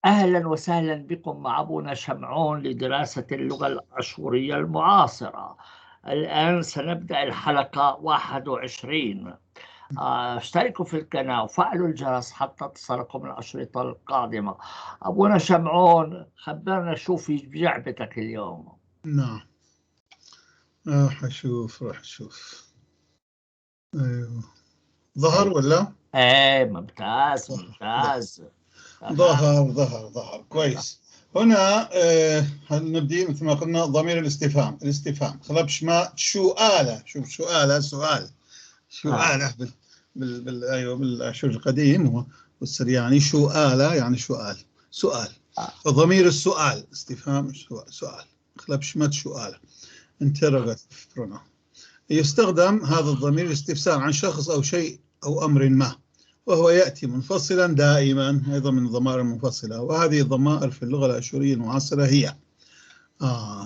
أهلا وسهلا بكم مع أبونا شمعون لدراسة اللغة الأشورية المعاصرة. الآن سنبدأ الحلقة 21. اشتركوا في القناة وفعلوا الجرس حتى تصلكم الأشرطة القادمة. أبونا شمعون، خبرنا شو في جعبتك اليوم. نعم، راح أشوف راح أشوف. أيوه، ظهر ولا؟ ايه ممتاز ممتاز. ظهر ظهر ظهر كويس. هنا نبدي مثل ما قلنا ضمير الاستفهام. الاستفهام خلبش ما شؤالة، شوف شؤالة سؤال، شؤالة بال ايوه بالاشور القديم والسرياني شؤالة يعني شؤال سؤال. فضمير السؤال استفهام سؤال خلبش ما شؤالة interrogative pronoun. يستخدم هذا الضمير الاستفسار عن شخص أو شيء أو أمر ما، وهو يأتي منفصلا دائما، أيضا من الضمائر المنفصلة. وهذه الضمائر في اللغة الأشورية المعاصرة هي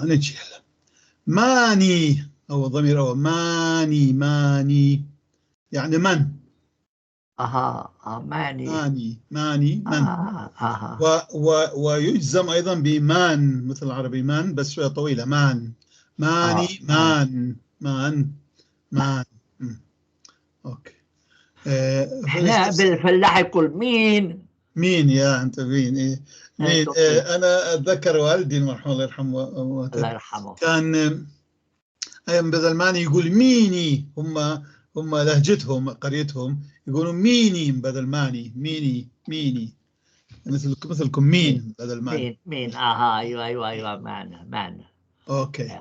نجي هلا ماني أو الضمير أو ماني. ماني يعني من. أها ماني ماني ماني من. و و ويجزم أيضا بمان مثل العربي مان، بس شوية طويلة. مان ماني مان مان مان. okay. احنا بالفلاح يقول مين مين يا انت مين. إيه مين. انا اتذكر والدي المرحوم الله يرحمه الله يرحمه، كان ايام بدل ماني يقول ميني. هم لهجتهم قريتهم يقولوا ميني بدل ماني. ميني ميني مثلكم مين بدل ماني. مين مين. اها ايوه ايوه ايوه معنا معنا. okay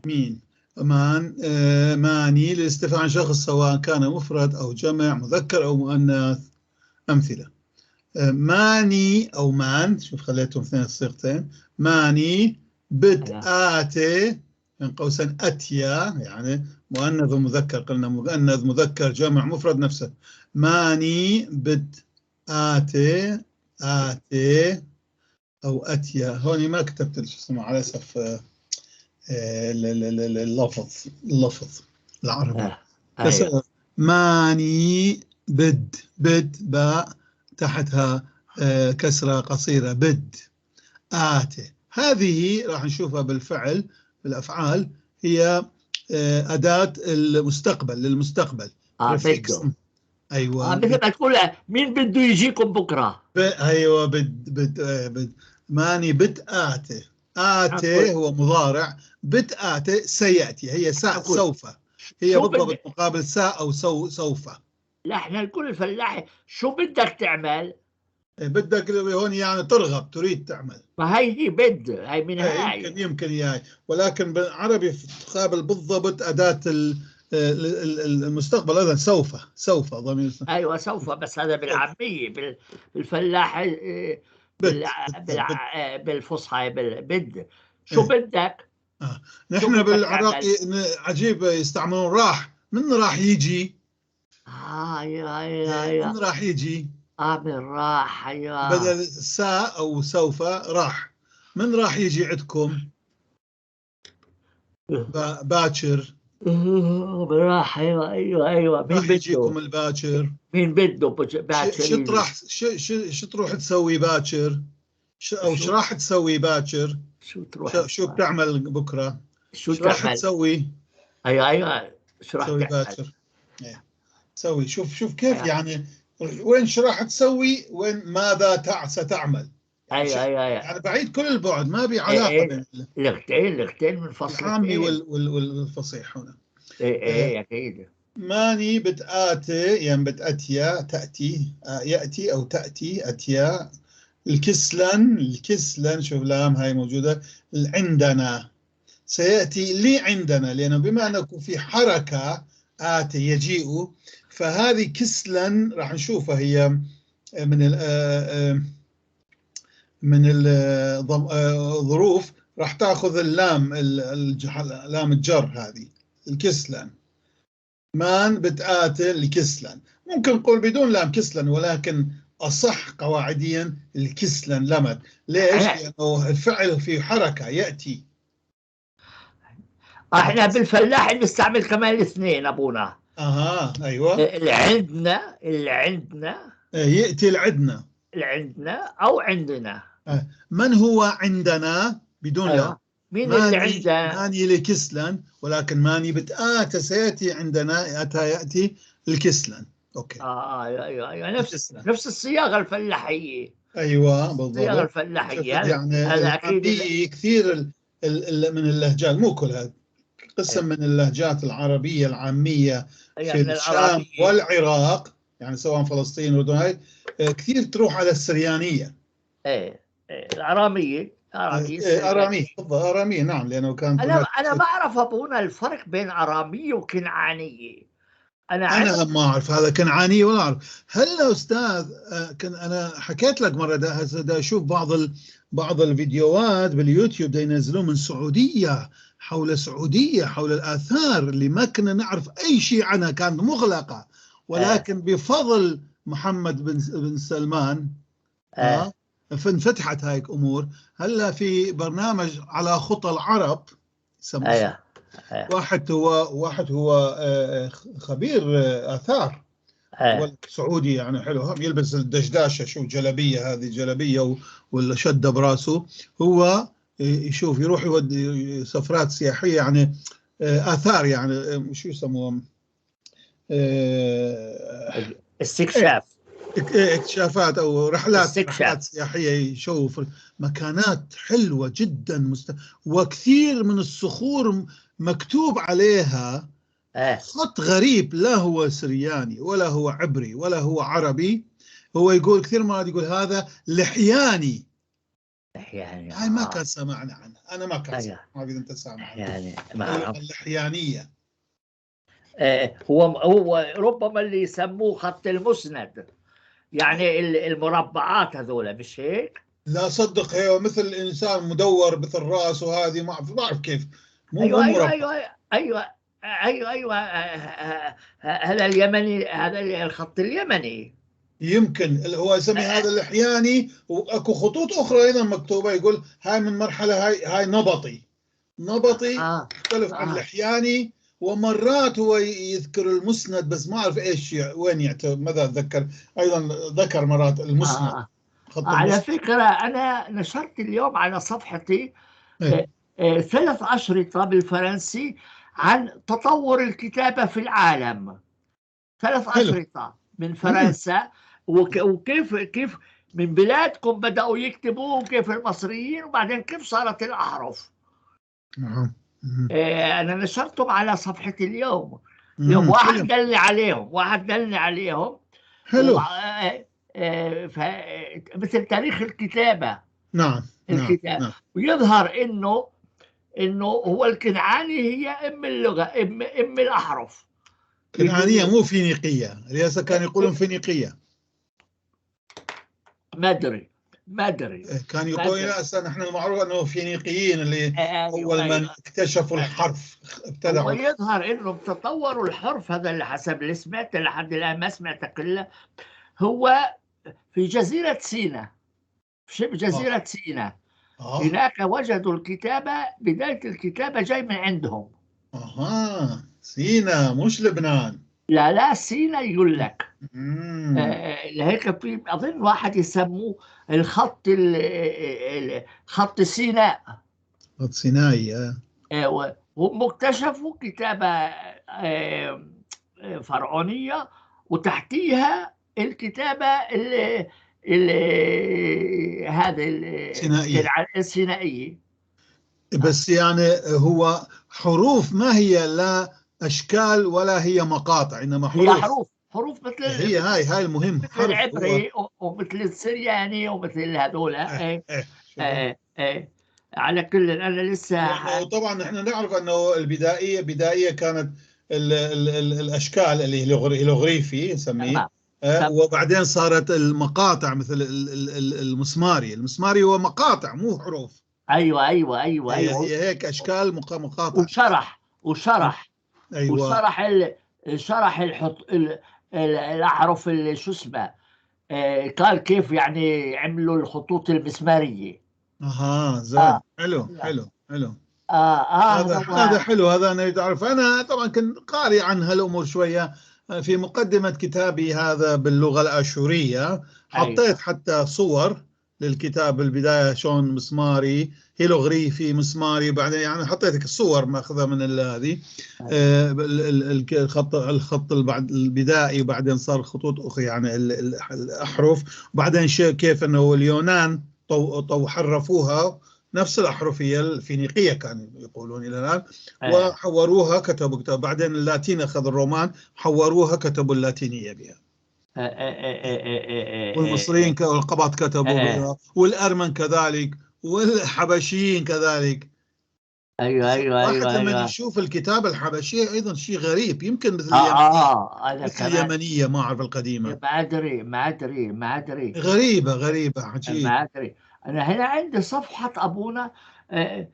مين مان. ماني للاستفهام عن شخص سواء كان مفرد أو جمع، مذكر أو مؤنث. أمثلة ماني أو مان. شوف خليتهم اثنين الصيغتين. ماني بتآتي بين قوسين أتيا، يعني مؤنث ومذكر، قلنا مؤنث مذكر جمع مفرد نفسه. ماني بتآتي آتي أو أتيا. هون ما كتبت شو اسمه على أسف اللفظ اللفظ العربي. بس أيوة. ماني بد بد باء تحتها كسرة قصيرة بد آتي. هذه راح نشوفها بالفعل بالأفعال، هي أداة المستقبل للمستقبل. بده. أيوة مثل ما تقول مين بده يجيكم بكرة. أيوة بد بد بد ماني بد آتي. آتي هو مضارع، بتآتي سيأتي، هي سوف، هي بالضبط مقابل سا أو سوف. لا احنا نقول الفلاح شو بدك تعمل؟ بدك هون يعني ترغب تريد تعمل. ما هي بد، هي من هاي. يمكن هي، ولكن بالعربي تقابل بالضبط أداة المستقبل أيضا سوف. سوف ضمير. أيوة سوف، بس هذا بالعامية بالفلاح بالفصحى بد. شو بدك؟ نحن بالعراقي عجيب يستعملون راح. من راح يجي؟ ايوه ايوه ايوه من راح يجي؟ من راح. ايوه بدل سا او سوف راح. من راح يجي عندكم؟ باكر. من راح. ايوه ايوه ايوه مين بده يجيكم الباكر؟ مين بده باكر؟ شو راح شو تروح تسوي باكر؟ او شو راح تسوي باكر؟ شو تروح شو بتعمل بكره؟ شو راح تسوي؟ ايوه ايوه شو راح تسوي باكر؟ تسوي. شوف شوف كيف. أيوة. يعني وين شو راح تسوي؟ وين ماذا ستعمل؟ ايوه ايوه ايوه يعني بعيد كل البعد، ما بي علاقه بين لغتين لغتين منفصلتين، العامي والفصيح هنا. ايه ايه اكيد. ماني بتآتي يعني بتأتيا تأتي يأتي أو تأتي أتيا. الكسلن الكسلن شوف لام هاي موجودة. عندنا سيأتي لي عندنا، لأنه بما أنه في حركة آتي يجيء، فهذه كسلن راح نشوفها هي من ال من الظروف راح تأخذ اللام لام الجر هذه الكسلن. مان بتآتي الكسلن، ممكن نقول بدون لام كسلن، ولكن أصح قواعديا الكسلن لمد. ليش؟ لأنه الفعل في حركة يأتي. احنا بالفلاح بنستعمل كمان الاثنين أبونا. اها ايوه اللي عندنا اللي عندنا يأتي العدنا اللي عندنا أو عندنا. من هو عندنا بدون لا. ايوه، مين اللي عنده؟ ماني لكسلن، ولكن ماني بتآتى سيأتي عندنا، أتى يأتي الكسلن. okay. ايوه ايوه ايوه، نفس الصياغة الفلاحية. ايوه بالضبط، الصياغة الفلاحية. يعني هذا اكيد كثير من اللهجات، مو كلها، قسم من اللهجات العربية العامية في الشام والعراق، يعني سواء فلسطين والاردن، هاي كثير تروح على السريانية. ايه الاراميه. اراميه بالضبط، اراميه نعم، لانه كان انا ما اعرف ابونا الفرق بين اراميه وكنعانيه. انا ما اعرف هذا كنعانيه ولا اعرف. هلا استاذ، كان انا حكيت لك مرة، دا اشوف بعض الفيديوهات باليوتيوب دا ينزلوه من سعودية، حول السعودية، حول الاثار اللي ما كنا نعرف اي شيء عنها، كانت مغلقة، ولكن بفضل محمد بن سلمان فانفتحت هاي الامور. هلا في برنامج على خطى العرب يسموه. واحد هو خبير اثار سعودي، يعني حلو، يلبس الدشداشه، شو جلبيه، هذه جلبيه ولا شده براسه، هو يشوف، يروح يودي سفرات سياحية، يعني اثار، يعني شو يسموها، استكشاف، اكتشافات او رحلات سياحية، يشوف مكانات حلوة جدا وكثير من الصخور مكتوب عليها خط غريب، لا هو سرياني ولا هو عبري ولا هو عربي. هو يقول كثير مرات، يقول هذا لحياني. لحياني هاي ما كان سمعنا عنها، انا ما كان سمعنا، ما اذا انت سامع لحياني. اللحيانيه هو ربما اللي يسموه خط المسند، يعني المربعات هذول، مش هيك؟ لا صدق، هو مثل انسان مدور مثل راسه هذه، ما اعرف كيف. مو ايوه ايوه ايوه ايوه ايوه ايوه، هذا اليمني، هذا الخط اليمني يمكن هو يسمي هذا اللحياني. واكو خطوط اخرى ايضا مكتوبة، يقول هاي من مرحلة، هاي نبطي يختلف عن اللحياني. ومرات هو يذكر المسند، بس ما اعرف ايش وين يعتبر، ماذا اتذكر ايضا ذكر مرات المسند. على فكرة انا نشرت اليوم على صفحتي 3 أشرطة بالفرنسي عن تطور الكتابة في العالم. 3 أشرطة من فرنسا، وكيف كيف من بلادكم بدأوا يكتبوا، وكيف المصريين، وبعدين كيف صارت الأحرف. أنا نشرتهم على صفحتي اليوم. اليوم واحد دلني عليهم، حلو. مثل تاريخ الكتابة. نعم الكتابة. نعم. ويظهر إنه هو الكنعاني هي أم اللغة، أم الأحرف. كنعانية مو فينيقية، ليس كانوا يقولون فينيقية. ما أدري كان يقولون نحن المعروف أنه فينيقيين اللي أول من اكتشفوا الحرف، ابتدعوا. ويظهر أنهم تطوروا الحرف هذا اللي حسب اللي سمعت لحد الآن، ما سمعت كله، هو في جزيرة سيناء، شبه جزيرة سيناء. هناك وجدوا الكتابة، بداية الكتابة جاي من عندهم. سينا مش لبنان. لا سينا يقول لك. هيك في أظن واحد يسموه الخط خط سيناء، خط سينائي. وهم اكتشفوا كتابة فرعونية وتحتيها الكتابة هذا السينائية. بس يعني هو حروف، ما هي لا أشكال ولا هي مقاطع، إنما حروف. هي حروف مثل هي هاي المهم، مثل العبري ومثل السرياني ومثل هذول. على كل أنا لسه يعني طبعا نحن نعرف أنه البدائية بدائية كانت ال ال ال الأشكال اللي الهيروغليفي نسميه، وبعدين صارت المقاطع مثل المسماري. المسماري هو مقاطع مو حروف. ايوه ايوه ايوه ايوه، هي هيك اشكال مقاطع. وشرح ايوه، وشرح شرح الاحرف اللي شو اسمه، قال كيف يعني عملوا الخطوط المسماريه. اها زين. حلو حلو حلو. هذا حلو، هذا انا تعرف انا طبعا كنت قاري عن هالامور شوية في مقدمه كتابي هذا باللغة الاشورية، حطيت حتى صور للكتاب بالبداية شلون مسماري هيلوغريفي مسماري، بعدين يعني حطيتك الصور ماخذها من هذه الخط بعد البدائي، وبعدين صار خطوط اخرى يعني الاحرف، وبعدين شيء كيف انه اليونان طو حرفوها نفس الأحرفية الفينيقية كانوا يقولون إلى الآن، وحوروها كتبوا كتاب، بعدين اللاتين أخذ الرومان حوروها كتبوا اللاتينية بها، والمصريين والقبط كتبوا بها، والأرمن كذلك، والحبشيين كذلك. ايوه ايوه واحد ايوه لما ايوه يشوف الكتابة الحبشية أيضا شيء غريب، يمكن مثل اليمنية، انا مثل كمان اليمنية ما أعرف القديمة، ما ادري ما ادري ما ادري غريبة غريبة عجيب. ما ادري. انا هنا عندي صفحة ابونا آه،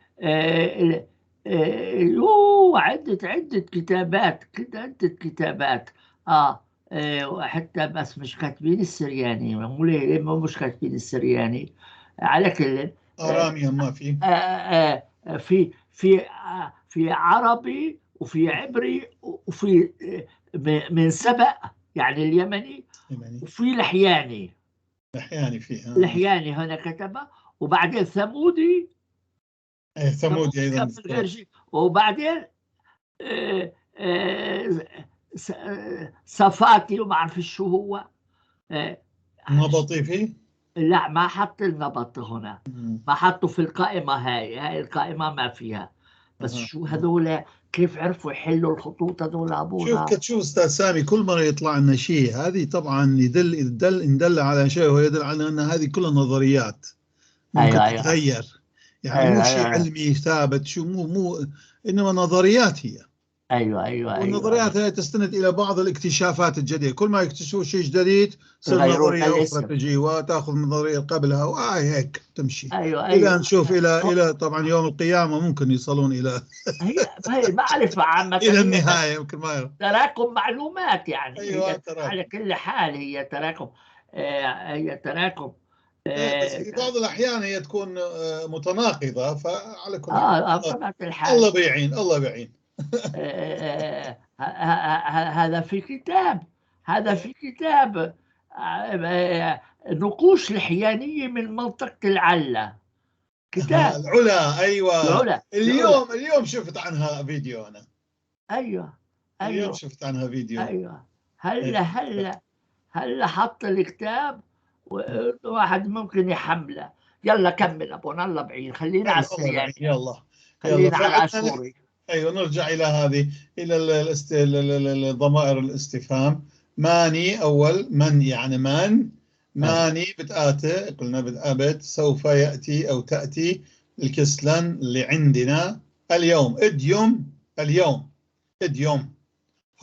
يوه عدة كتابات كده، عدة كتابات وحتى بس مش كاتبين السرياني، مو ليه مش كاتبين السرياني؟ على كل آراميا ما في، في في عربي وفي عبري وفي من سبأ يعني اليمني، يمني وفي لحياني، أحياني فيها لحياني هنا كتبه، وبعدين ثمودي، إيه ثمودي ثمودي أيضا كان من غير شيء، وبعدين صفاتي وما اعرف شو هو. نبطي فيه. لا ما حط النبط هنا، ما حطوا في القائمة هاي، هاي القائمة ما فيها. بس شو هذول كيف عرفوا يحلوا الخطوط هذول أبونا؟ شوف شوف أستاذ سامي، كل مرة يطلع لنا شيء، هذه طبعا يدل يدل إن دل على شيء، هو يدل على أن هذه كلها نظريات ممكن أيوة أيوة تتغير، يعني أيوة مو شيء أيوة علمي ثابت، شو مو إنما نظريات هي. أيوة أيوة أيوة والنظريات أيوة هي تستند إلى بعض الاكتشافات الجديدة، كل ما يكتشفوا شيء جديد تصير يغيرون نظرية أخرى الاسم. تجي وتأخذ من النظرية قبلها وهيك تمشي. أيوة إلى أيوة نشوف إلى طبعا يوم القيامة ممكن يصلون إلى هي معرفة عامة، إلى هي النهاية يمكن ما يرى. تراكم معلومات يعني. أيوة هي تراكم. على كل حال هي تراكم، هي تراكم. بس في بعض الأحيان هي تكون متناقضة، فعلى كل حال بطبيعة الحال. الله بيعين، الله بيعين. هذا في كتاب، هذا في كتاب نقوش لحيانية من منطقة العلة، كتاب العلا. أيوة العلا. اليوم شفت عنها فيديو أنا. أيوة اليوم أيوة شفت عنها فيديو. أيوة هلا هلا هلا حط الكتاب وواحد ممكن يحمله. يلا كمل أبونا، الله بعين، خلينا على السرياني، يلا خلينا على الآشوري. ايوه نرجع الى هذه، الى ضمائر الاستفهام. ماني اول من، يعني من، ماني بتآتي، قلنا بتأبت، سوف ياتي او تاتي الكسلان اللي عندنا اليوم، اديوم اليوم، اديوم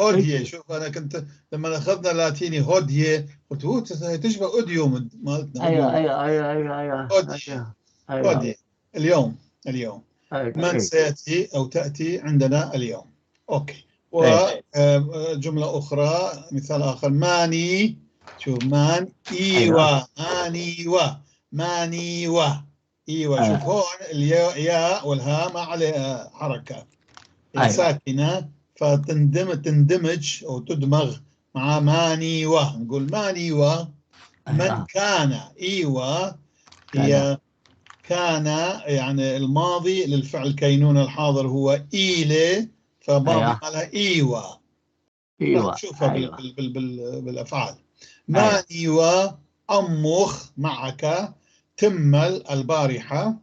هودية. شوف انا كنت لما اخذنا لاتيني هودية قلت هو تشبه اديوم مالتنا. ايوه ايوه ايوه ايوه ايوه هودية، هودية اليوم، اليوم من سيأتي أو تأتي عندنا اليوم. okay. وجملة أخرى، مثال آخر، ماني، شوف مان إيوا، ماني و، ماني و، إيوا. شوف هون الياء والهاء ما عليها حركة، ساكنة، فتندمج أو تدمغ مع ماني و، نقول ماني و. من كان، إيوا هي كان، يعني الماضي للفعل كينون، الحاضر هو إيلي، فماضي على إيوا. إيوا شوفها أيوة. بالأفعال. ماني وأمخ معك تمل البارحة.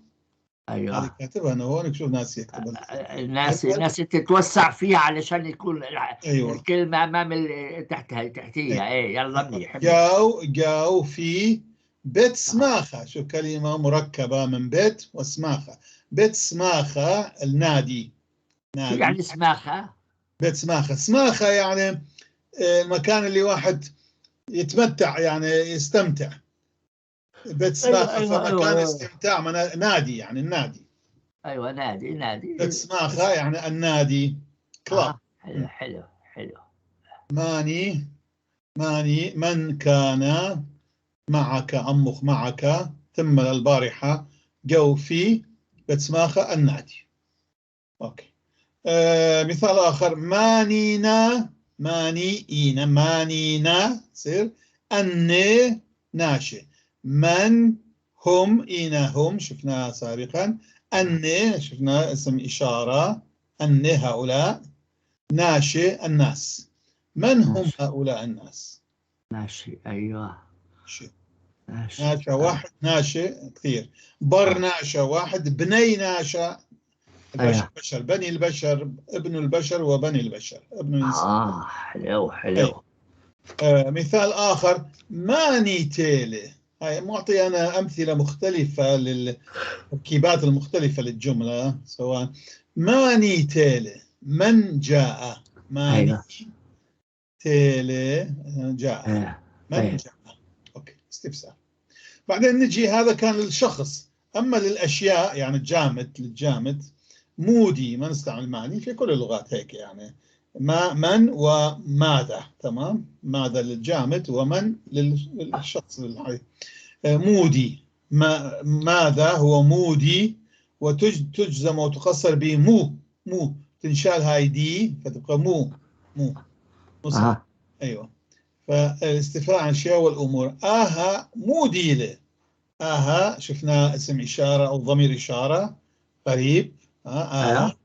أيوة هذه كاتبها أنا هون، شوف ناسي أكتبها، الناس تتوسع فيها علشان يكون أيوة. الكلمة أمام تحتها تحتيها. إيه يلا منيح. جاو جاو في بيت سماخة، شو كلمة مركبة من بيت وسماخة. بيت سماخة النادي. شو يعني سماخة؟ بيت سماخة، سماخة يعني المكان اللي واحد يتمتع، يعني يستمتع. بيت سماخة. أيوة أيوة فمكان أيوة. استمتاع، نادي يعني النادي. أيوة نادي، نادي. بيت سماخة يعني النادي، كلاب. حلو حلو حلو. ماني، ماني من كان معك أمخ معك ثم البارحة جو في بتسماخة النادي. okay. مثال آخر، مانينا، ماني إينا، مانينا تصير أني ناشي. من هم إينا هم شفناها سابقا. أني شفنا اسم إشارة، أني هؤلاء، ناشي الناس. من هم ناشي. هؤلاء الناس؟ ناشي أيوه. ناشي. ناشي. ناشا واحد، ناشي كثير. بر ناشا واحد، بني ناشا البشر. أيوه. بشر، بني البشر، ابن البشر وبني البشر، ابن الإنسان. حلو حلو. مثال آخر، ماني تيلي. هاي معطي أنا أمثلة مختلفة للتركيبات المختلفة للجملة، سواء ماني تيلي، من جاء، ماني أيوة. تيلي جاء. أيوة. من أيوة. جاء. okay، استفسار. بعدين نجي، هذا كان للشخص. أما للأشياء يعني الجامد، للجامد مودي، ما نستعمل ماني في كل اللغات هيك يعني، ما من وماذا، تمام؟ ماذا للجامد ومن للشخص الحي. مودي، ما ماذا هو مودي، وتجزم وتقصر بمو، مو تنشال هاي دي فتبقى مو، مو، مو صح. ايوه. فالاستفهام عن الاشياء والامور. اها موديله، اها شفنا اسم اشاره او ضمير اشاره قريب. اها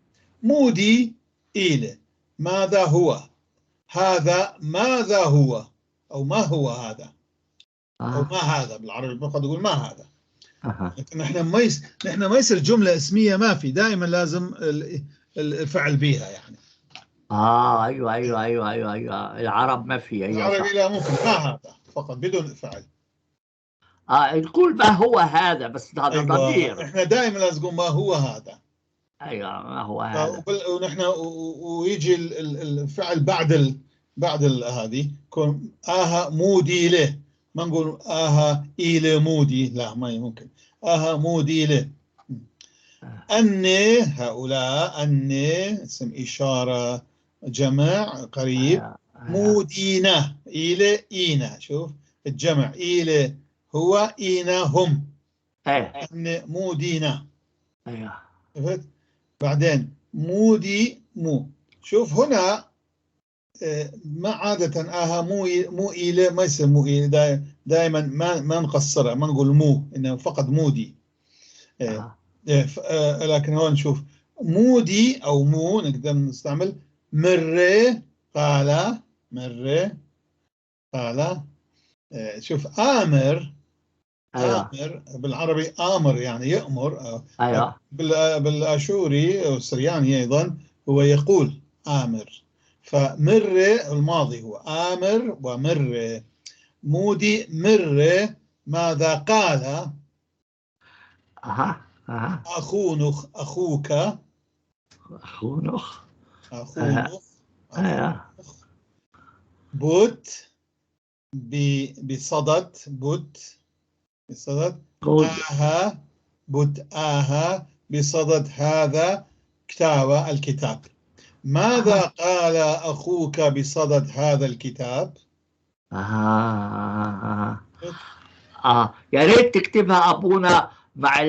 مودي إيله، ماذا هو هذا، ماذا هو او ما هو هذا، او ما هذا بالعربي قد تقول ما هذا. لكن نحن ما نحن ما يصير جمله اسميه، ما في، دائما لازم الفعل بيها يعني. ايوه ايوه ايوه ايوه ايوه، العرب ما في. ايوه العربي لا ممكن ما هذا فقط بدون فعل. نقول ما هو هذا، بس هذا أيوة. ضمير. احنا دائما لازم نقول ما هو هذا. ايوه ما هو هذا. ونحن ويجي الفعل بعد بعد هذه، يكون اها مودي له، ما نقول اها إلى مودي، لا ما ممكن. اها مودي له. أني هؤلاء، أني اسم إشارة جمع قريب. مودينا إلى إينا، شوف الجمع إلى هو إينا هم. أني مودينا. شفت؟ بعدين مودي مو، شوف هنا ما عادة آها مو مو إلى، ما يصير مو إلى، دائما ما نقصرها، ما نقول مو، إنه فقط مودي. لكن هون نشوف مودي أو مو نقدر نستعمل مرة قال، مرة قال. شوف آمر. أيوة. آمر بالعربي آمر يعني يأمر. أيوة. بالآشوري والسرياني أيضا هو يقول آمر، فمر الماضي هو آمر ومر. مودي مر ماذا قال؟ أخونخ، أخوك، أخونخ، أخونخ، بوت بصدد، بوت بصدد آها، بوت آها بصدد هذا كتاب، الكتاب. ماذا قال أخوك بصدد هذا الكتاب؟ يا ريت تكتبها أبونا مع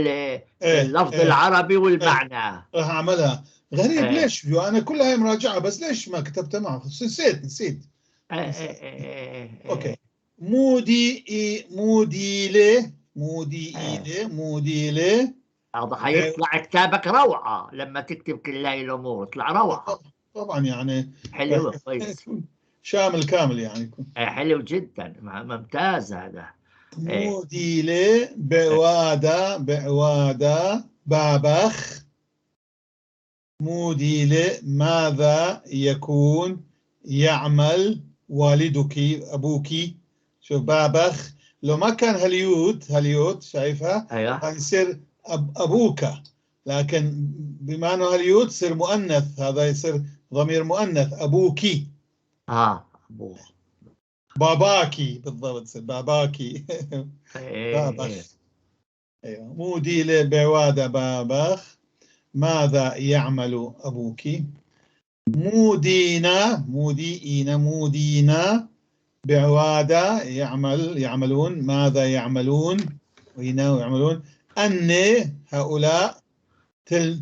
اللفظ العربي والمعنى. راح أعملها. غريب ليش؟ أنا كلها هاي مراجعة، بس ليش ما كتبتها معه؟ نسيت. okay. مودي إي، مودي لي، مودي إي لي، مودي لي. هذا حيطلع كتابك روعة لما تكتب كل هاي الأمور، يطلع روعة. طبعا يعني حلو كويس، شامل كامل يعني يكون. حلو جدا، ممتاز هذا. مودي لي بعوادة، بعوادة بابخ. مودي لي ماذا يكون يعمل والدك، أبوك. شوف بابخ، لو ما كان هليوت، هليوت شايفها؟ أيوة. يصير أبوك، لكن بما أنه هليوت يصير مؤنث، هذا يصير ضمير مؤنث، أبوكي. أبوك. باباكي بالضبط، يصير باباكي. بابخ. أيوة. مودي لي بعوادة بابخ ماذا يعمل أبوك؟ مودينا، مودينا، مودينا بعوادة يعمل، يعملون، ماذا يعملون؟ وهنا يعملون. أني هؤلاء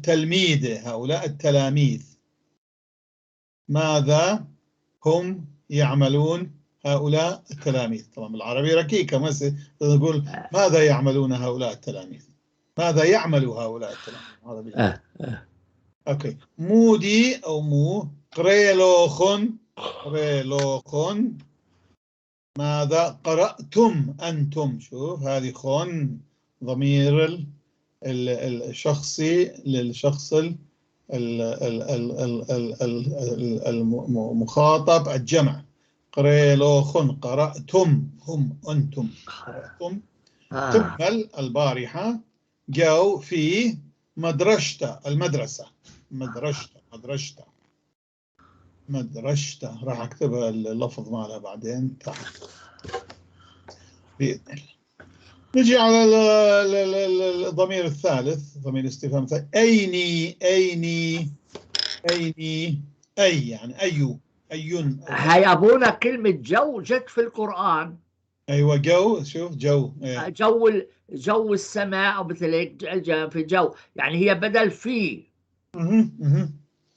تلميذ، هؤلاء التلاميذ. ماذا هم يعملون؟ هؤلاء التلاميذ. طبعا بالعربي ركيكة، مثلا نقول ماذا يعملون هؤلاء التلاميذ، ماذا يعمل هؤلاء التلاميذ. هذا okay. مودي أو مو قريلوخن، قريلوخن ماذا قرأتم أنتم. شوف هذه خن ضمير الشخصي للشخص المخاطب الجمع. قريلوخن قرأتم، هم أنتم قرأتم. تمل البارحة جو في مدرشة المدرسة، مدرشة مدرشة مدرشة، راح أكتبها اللفظ مالها بعدين تحت بإذن الله. نجي على الضمير الثالث، ضمير الاستفهام الثالث. أيني أيني أيني، أي يعني أي أي. هاي أبونا كلمة جو جت في القرآن. أيوة جو، شوف جو، إيه. جو جو السماء أو مثل هيك، في جو، يعني هي بدل في.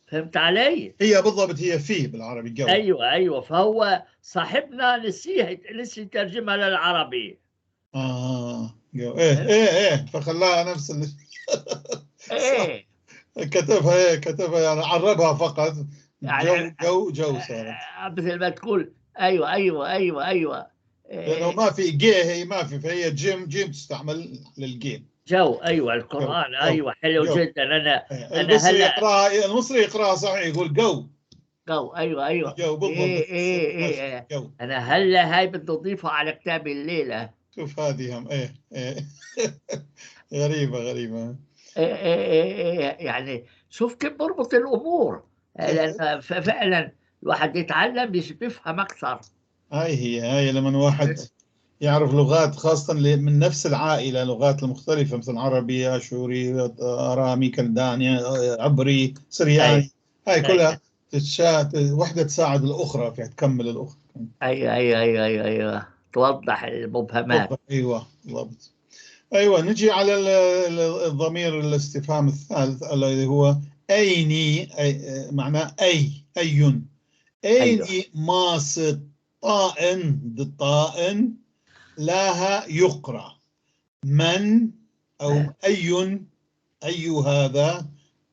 فهمت علي؟ هي بالضبط هي في بالعربي جو. أيوة أيوة، فهو صاحبنا نسي يترجمها للعربي. جو. إيه إيه إيه، فخلاها نفس اللي إيه كتبها، إيه كتبها يعني عربها فقط. يعني جو جو جو صارت مثل ما تقول. أيوة أيوة أيوة أيوة، لأنه ما في جي، هي ما في، فهي جيم، جيم تستعمل للجيم. جو أيوة القرآن جو. أيوة حلو جو. جدا. أنا المصري يقرأها، المصري يقرأها صحيح يقول جو جو. أيوة أيوة جو بالضبط. إيه إيه إيه جو. أنا هلا هاي بدي أضيفها على كتابي الليلة. شوف هذه هم إيه إيه غريبة غريبة. إيه إيه إيه، يعني شوف كيف بربط الأمور، لأن فعلا الواحد يتعلم بيفهم أكثر. هاي هي، هاي لما واحد يعرف لغات خاصة من نفس العائلة، لغات المختلفة مثل عربي، آشوري، أرامي، كلداني، عبري، سرياني، هاي كلها وحدة تساعد الأخرى في تكمل الأخرى. أيوة أيوة أيوة أيوة أيوة، توضح المبهمات. أيوة بالضبط. أيوة نجي على الضمير الاستفهام الثالث الذي هو أيني، أي معناه أي، أي، أيني ماصد طائن ضطائن لها يقرأ. من أو أي، أي هذا،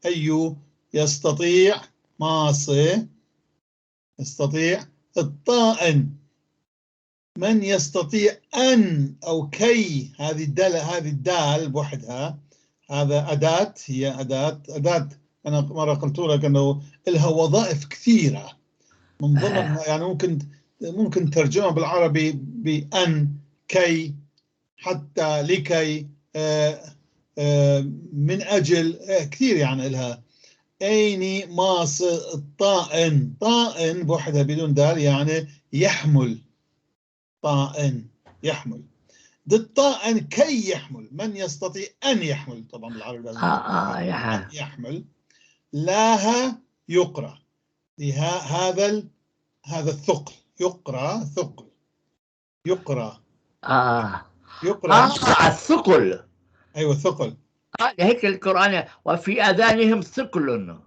أي يستطيع، ماصي يستطيع، الطائن من يستطيع أن أو كي. هذه الدال، هذه الدال بوحدها هذا أداة، هي أداة، أداة. أنا مرة قلت لك أنه لها وظائف كثيرة، من ضمنها يعني ممكن ترجمها بالعربي بأن، كي، حتى، لكي، من أجل، كثير يعني لها. أيني ماص الطائن، طائن بوحدها بدون دال يعني يحمل، طائن يحمل، ضد طائن كي يحمل، من يستطيع أن يحمل، طبعا بالعربي لازم يحمل. لاها يقرأ، هذا هذا الثقل، يقرأ ثقل، يقرأ يقرأ الثقل. أيوة ثقل. هيك القرآن، وفي آذانهم ثقل.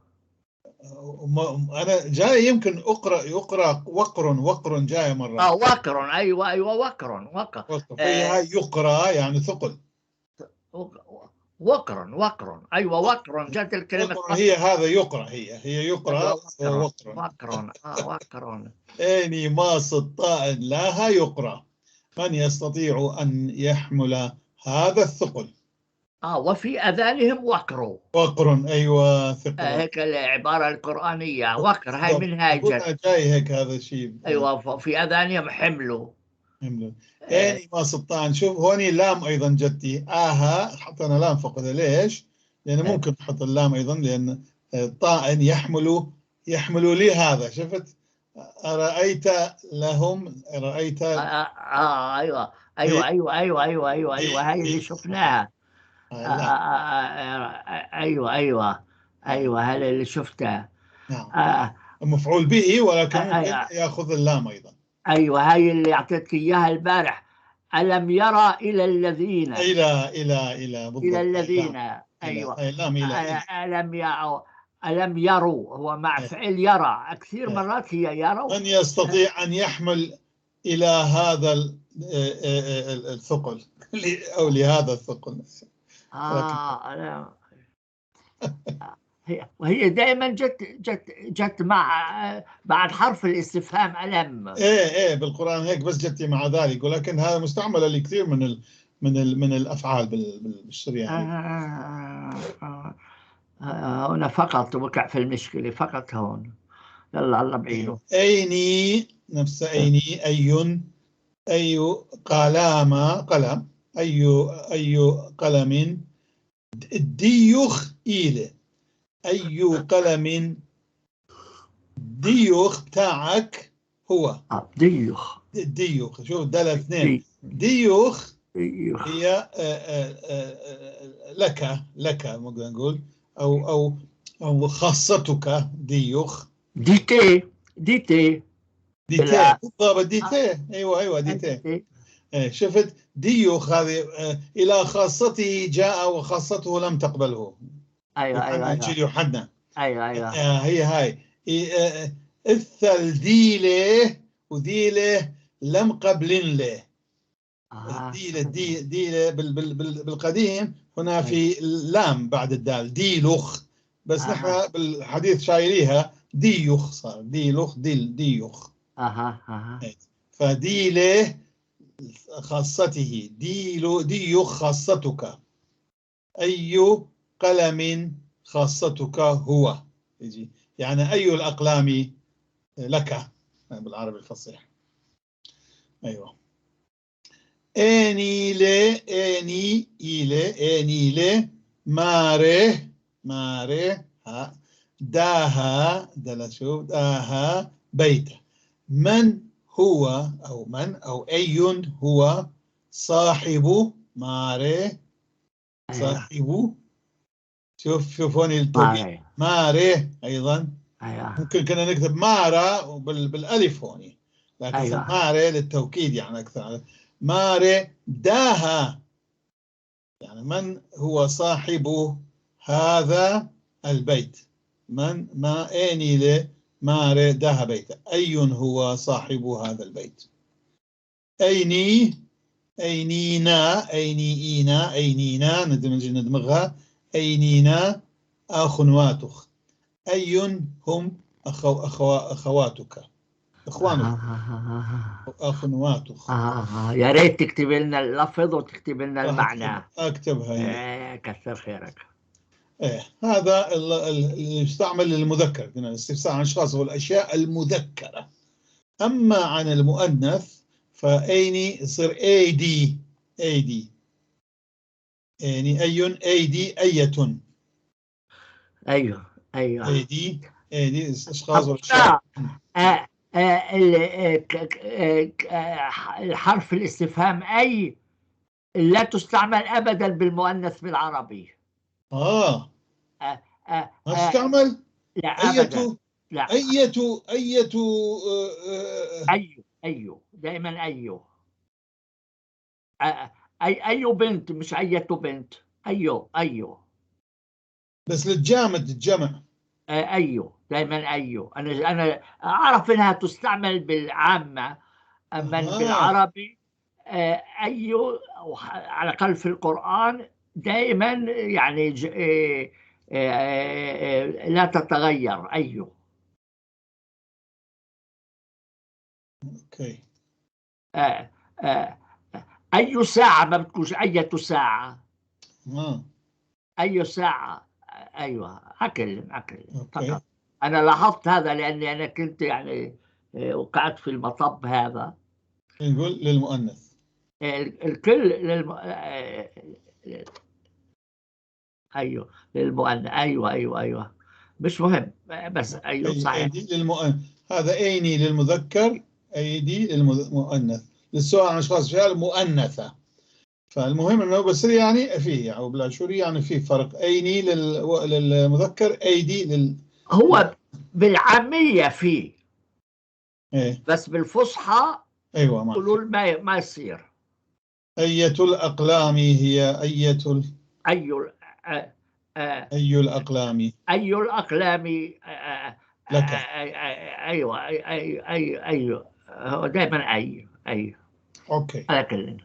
أنا جاي يمكن أقرأ، يقرأ وقر، وقر جاي مرة. وقر، أيوة أيوة وقر، وقر. فيها يقرأ يعني ثقل. وقر وقر، أيوة وقر، جت الكلمة. وقر هي هذا يقرأ، هي يقرأ وقر. وقر وقر. أيني ماص الطائن لها يقرأ، من يستطيع أن يحمل هذا الثقل. وفي أذانهم وقر. وقر أيوة ثقل. هيك العبارة القرآنية، وقر هاي من هاي جت. جاي هيك هذا الشيء. أيوة في أذانهم حملوا. حملوا. أيني ماص الطائن، شوف هوني لام أيضا جتي، آها حطينا لام فقط، ليش؟ لأنه ممكن نحط اللام أيضا، لأن الطائن يحمل، يحمل لهذا. شفت؟ أرأيت لهم، رأيت. أيوة أيوة أيوة أيوة أيوة أيوة أيوة، هاي اللي شفناها. أيوة أيوة أيوة، هذا اللي شفتها. نعم. مفعول به، ولكن ممكن يأخذ اللام أيضا. أيوة هاي اللي أعطيتك إياها البارح، ألم يرى إلى الذين، إلى إلى إلى بالضبط. إلى الذين، أيوة إلى. ألم يروا، هو مع فعل يرى كثير مرات هي يروا. من يستطيع أن يحمل إلى هذا الثقل أو لهذا الثقل. أنا وهي دائما جت مع بعد حرف الاستفهام ألم. إيه بالقرآن هيك بس جت مع ذلك، ولكن هذا مستعملة لكثير من الأفعال بالسرياني. هنا فقط وقع في المشكلة، فقط هون. يلا الله بعينه. أيني نفس أيني، أي، أي قلم، قلم، أي قلم، ديوخ إيلة، أي قلم ديوخ بتاعك هو. ديوخ. ديوخ، شوف دل اثنين. ديوخ هي لك ممكن نقول أو خاصتك. ديوخ ديتي، ديتي ديتي بالضبط، ديتي. ايوه ديتي. شفت ديوخ هذه الى خاصته جاء وخاصته لم تقبله. ايوه انجيل يوحنا. ايوه هي هاي اثل ديله وديله لم قبلن له. ديله ديله بالقديم هنا في لام بعد الدال، ديلوخ، بس نحن بالحديث شايليها ديوخ، صار ديلوخ ديل ديوخ. فديله خاصته، ديلو ديوخ خاصتك، أي قلم خاصتك هو، يجي يعني أي الأقلام لك بالعربي الفصيح. أيوة. أني لي، أني إلي، أني لي ماري، ماري ها داها دلا، شوف داها بيت. من هو أو من أو أي هو صاحب ماري، صاحب. شوف هون التوقيت ماري أيضا. ممكن كنا نكتب مارا بالألف هون، لكن ماري للتوكيد يعني أكثر. ماري داها يعني من هو صاحب هذا البيت، من ما أني ل ماري داها بيت، أي هو صاحب هذا البيت. أيني، أينينا، أينينا، أينينا ندمغها، أينينا أخنواتخ، أي هم أخواتك، إخوانك، أخنواتخ. يا ريت تكتب لنا اللفظ وتكتب لنا المعنى. أكتبها. كثر خيرك. هذا اللي يستعمل للمذكر، الاستفسار عن الأشخاص والأشياء المذكرة. أما عن المؤنث فأيني يصير أيدي، أيدي، يعني أي، أيدي، أية. أيوه أيوه. أيدي، أيدي أشخاص والأشياء. الحرف الاستفهام أي لا تستعمل أبدا بالمؤنث بالعربي. ما تستعمل؟ لا أبدا. لا. أية، أية، أيو، أيو، دائما أيو. أي، أي بنت، مش أية بنت، أيو، أيو. بس للجامد الجمع. أيو، دائما أيو. أنا أعرف إنها تستعمل بالعامة، أما بالعربي أيو على الأقل في القرآن دائما يعني لا تتغير أيو. okay. أي ساعة ما بتكونش أية ساعة. أي ساعة. أيوة. عقل فقط. أنا لاحظت هذا لأني أنا كنت يعني وقعت في المطب هذا. نقول للمؤنث. الكل أيوه للمؤنث. أيوه أيوه أيوه، مش مهم بس أيوه صحيح. للمؤنث هذا أيني للمذكر، أيدي للمؤنث، للسؤال عن أشخاص فعل مؤنثة. فالمهم انه بس يعني فيه يعني بالاشوري يعني في فرق، ايني للمذكر، ايدي لل هو بالعاميه فيه إيه؟ بس بالفصحى ايوه يقولون ما يصير. أية الأقلام هي أية أي أي الأقلام، أي الأقلام لك. أيوه أي أي أيوه، هو دائما أي. أي. okay. على كل.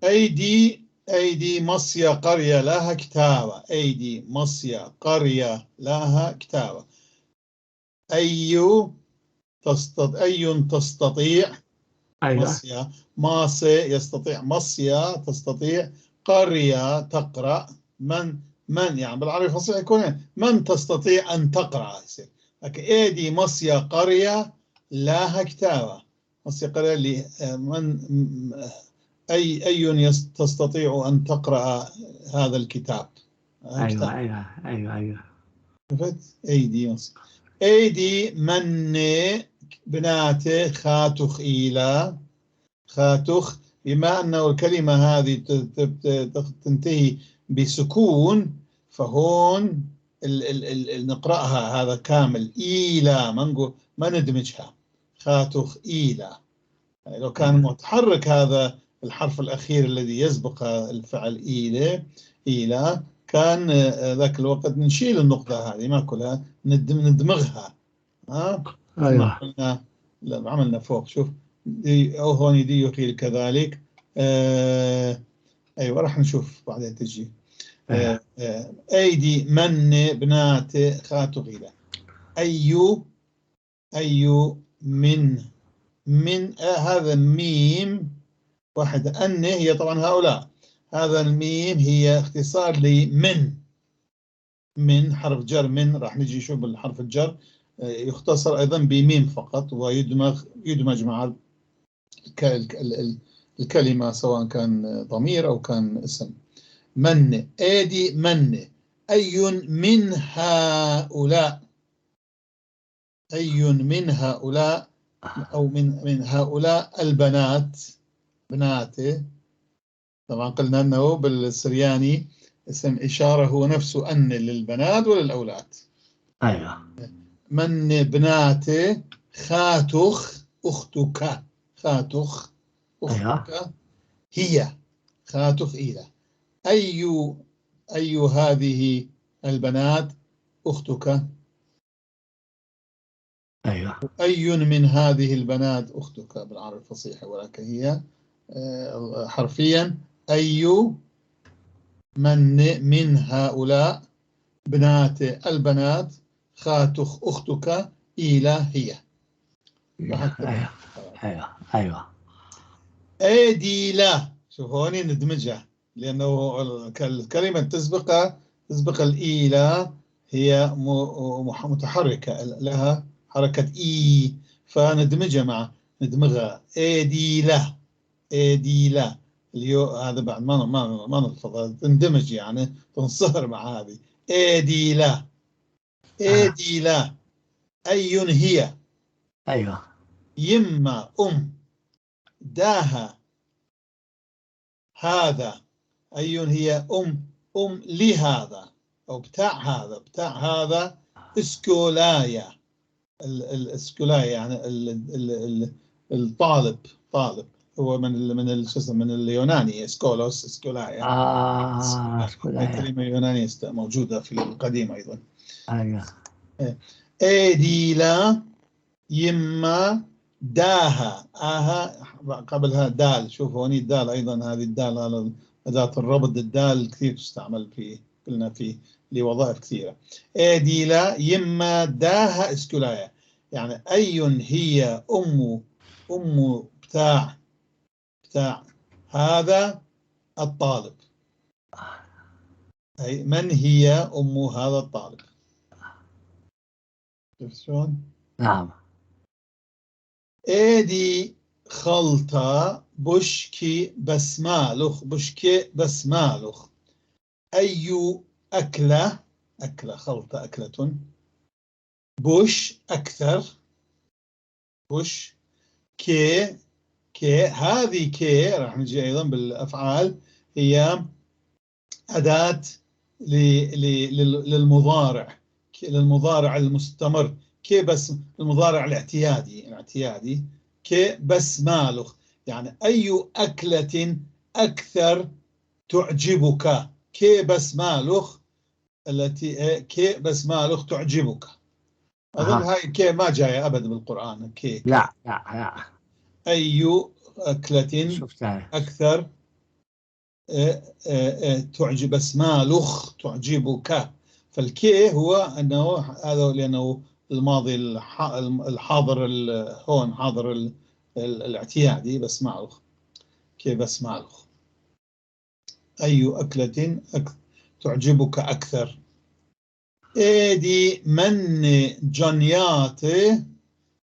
أيدي، أيدي مصيا قرية لها كتابة. أيدي مصيا قرية لها كتابة. أي أي تستطيع. أيوة. مصيا، ماصي يستطيع، مصيا تستطيع، قرية تقرأ. من يعني بالعربي الفصيح يكون من تستطيع أن تقرأ يصير. لكن أيدي مصيا قرية لها كتابة. مصيا قرية اللي من أي تستطيع أن تقرأ هذا الكتاب. أيوة أيوة أيوة أيوة. عرفت؟ أيدي مصيا. أيدي من بنات خاتخ إلى خاتخ، بما أنه الكلمة هذه تنتهي بسكون، فهون ال ال نقرأها هذا كامل إلى، ما نقول ما ندمجها، خاتخ إلى. يعني لو كان متحرك هذا الحرف الأخير الذي يسبق الفعل إلى إلى، كان ذاك الوقت نشيل النقطة هذه ما كلها ندمغها. ها؟ أيوة. عملنا، عملنا فوق، شوف دي أو هون دي يخيل كذلك. أيوة راح نشوف بعدين تجي. أيدي من بنات خاتو غيلة. أي، أي من هذا الميم واحدة، أن هي طبعا هؤلاء، هذا الميم هي اختصار لمن، من حرف جر من، راح نجي نشوف بالحرف الجر يختصر أيضا بميم فقط، ويدمج يدمج مع الكلمة سواء كان ضمير أو كان اسم. من، أيدي من، أي من هؤلاء، أي من هؤلاء أو من هؤلاء البنات، بناته. طبعا قلنا أنه بالسرياني اسم إشارة هو نفسه أن للبنات وللأولاد. أيوة. من بناته خاتخ أختك، خاتخ أختك. أيوة. هي خاتخ إلى. أي هذه البنات أختك؟ أيوة. أي من هذه البنات أختك بالعربي الفصيح، ولكن هي حرفيا أي من هؤلاء بنات البنات خاتخ أختك إلى هي. أيوة. أيوة. أيوة. أيدي لا، شوف هون ندمجها لأنه الكلمة تسبق الإيلا هي متحركة، لها حركة إي، فندمجها مع ندمجها أيدي لا، أيدي لا. اليو هذا بعد ما نلفظها، تندمج يعني تنصهر مع هذه أيدي لا، أيدي لا. أي هي. أيوة. يما أم داها هذا، أي هي أم لهذا أو بتاع هذا، بتاع هذا اسكولايا، الاسكولايا يعني الطالب، طالب هو من شو اسمه، من اليوناني اسكولوس، اسكولايا. اسكولايا. كلمة يونانية موجودة في القديم أيضا. أيوة. أيديلا يما داها، آها قبلها دال، شوف هوني الدال أيضا، هذه الدال على أداة الربط، الدال كثير تستعمل في قلنا في لوظائف كثيرة. أيديلا يما داها اسكولايا، يعني أي هي أم بتاع هذا الطالب، أي من هي أم هذا الطالب. شفت شلون؟ نعم. ايدي خلطة بشكي بسمالخ، بشكي بسمالخ. أي أكلة، أكلة خلطة أكلة، بش أكثر، بش كي، كي هذه كي راح نجي أيضا بالأفعال، هي أداة للمضارع، للمضارع المستمر، كي بس المضارع الاعتيادي، الاعتيادي كي بس مالخ، يعني أي أكلة أكثر تعجبك، كي بس مالخ التي كي بس مالخ تعجبك. أظن هاي كي ما جاية أبدا بالقرآن، كي. لا لا لا. أي أكلة شفتها. أكثر تعجب، بس ما لخ تعجبك. فالكي هو أنه هذا لأنه الماضي الحاضر هون حاضر الاعتيادي، بس ما لخ كي، بس ما لخ. أي أكلة تعجبك أكثر؟ إيدي من جنيات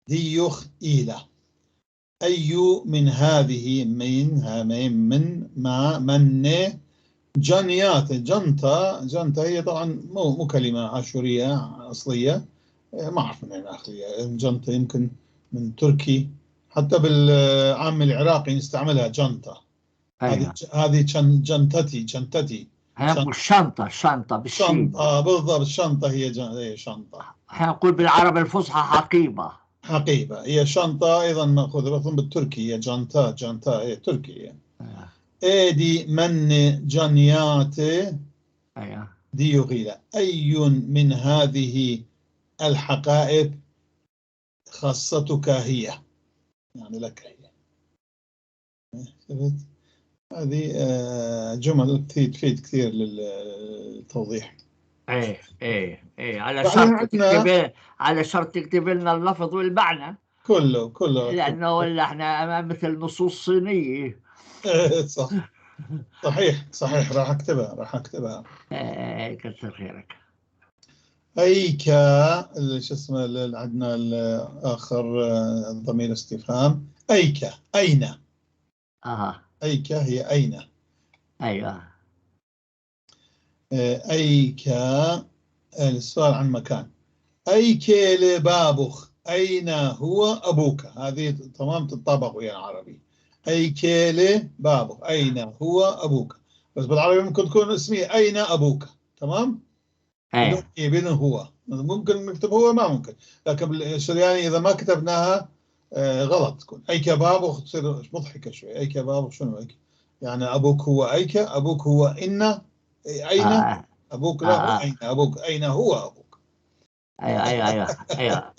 ديوخ إيلا. أي من هذه، من من ما من جنيات، جنطة، جنطة هي طبعا مو كلمة آشورية أصلية، ما أعرف من أين أصلية جنطة، يمكن من تركي، حتى بالعام العراقي نستعملها جنطة. أيوة. هذه جنطتي، جنطتي. هنقول شنطة، شنطة بالشين. شنطة بالضبط، شنطة هي شنطة. هنقول بالعربي الفصحى حقيبة. حقيبة هي شنطة أيضا مأخوذة أظن بالتركي، هي جنطة، جنطة هي تركية. إيدي من جنيات ديوغيلا. أي من هذه الحقائب خاصتك هي، يعني لك هي. هذه جمل تفيد كثير للتوضيح. ايه ايه ايه، على شرط تكتب، على شرط تكتب لنا اللفظ والمعنى كله كله، لانه ولا احنا امام مثل نصوص صينيه. صح، صحيح صحيح، راح اكتبها، راح اكتبها. ايه كثر خيرك. ايكا شو اسمه اللي عندنا الاخر ضمير استفهام، ايكا اين. ايكا هي اين. ايوه. أيكا السؤال عن مكان. أيكي لبابخ، أين هو أبوك؟ هذه تمام تتطابق ويا العربي. أيكي لبابخ، أين هو أبوك؟ بس بالعربي ممكن تكون اسمي أين أبوك، تمام؟ أيوة. بدون هو، ممكن نكتب هو، ما ممكن، لكن بالسرياني إذا ما كتبناها غلط تكون. أيكا بابخ تصير مضحكة شوي. أيكا بابخ شنو أيكا؟ يعني أبوك هو أيكا، أبوك هو إن، أين أبوك؟ لا أين أبوك؟ أين هو أبوك؟ أيوة أيوة أيوة أيوة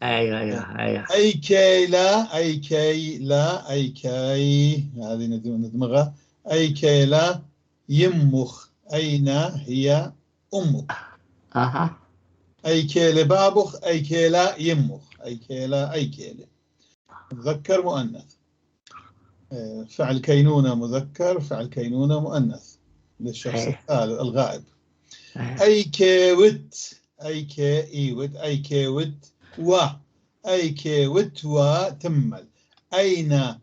أيوة أيوة أيوة. أي كي لا، أي كي لا، أي كي هذه ندمغها. أي كي لا يمخ، أين هي أمك؟ أي كي لبابخ، أي كي لا يمخ، أي كي لا، أي كي لا. مذكر مؤنث، فعل كينونة مذكر، فعل كينونة مؤنث للشخص الثالث الغائب. أي كيوت، أي كي إيوت، أي كيوت و، أي كيوت وتمل. أين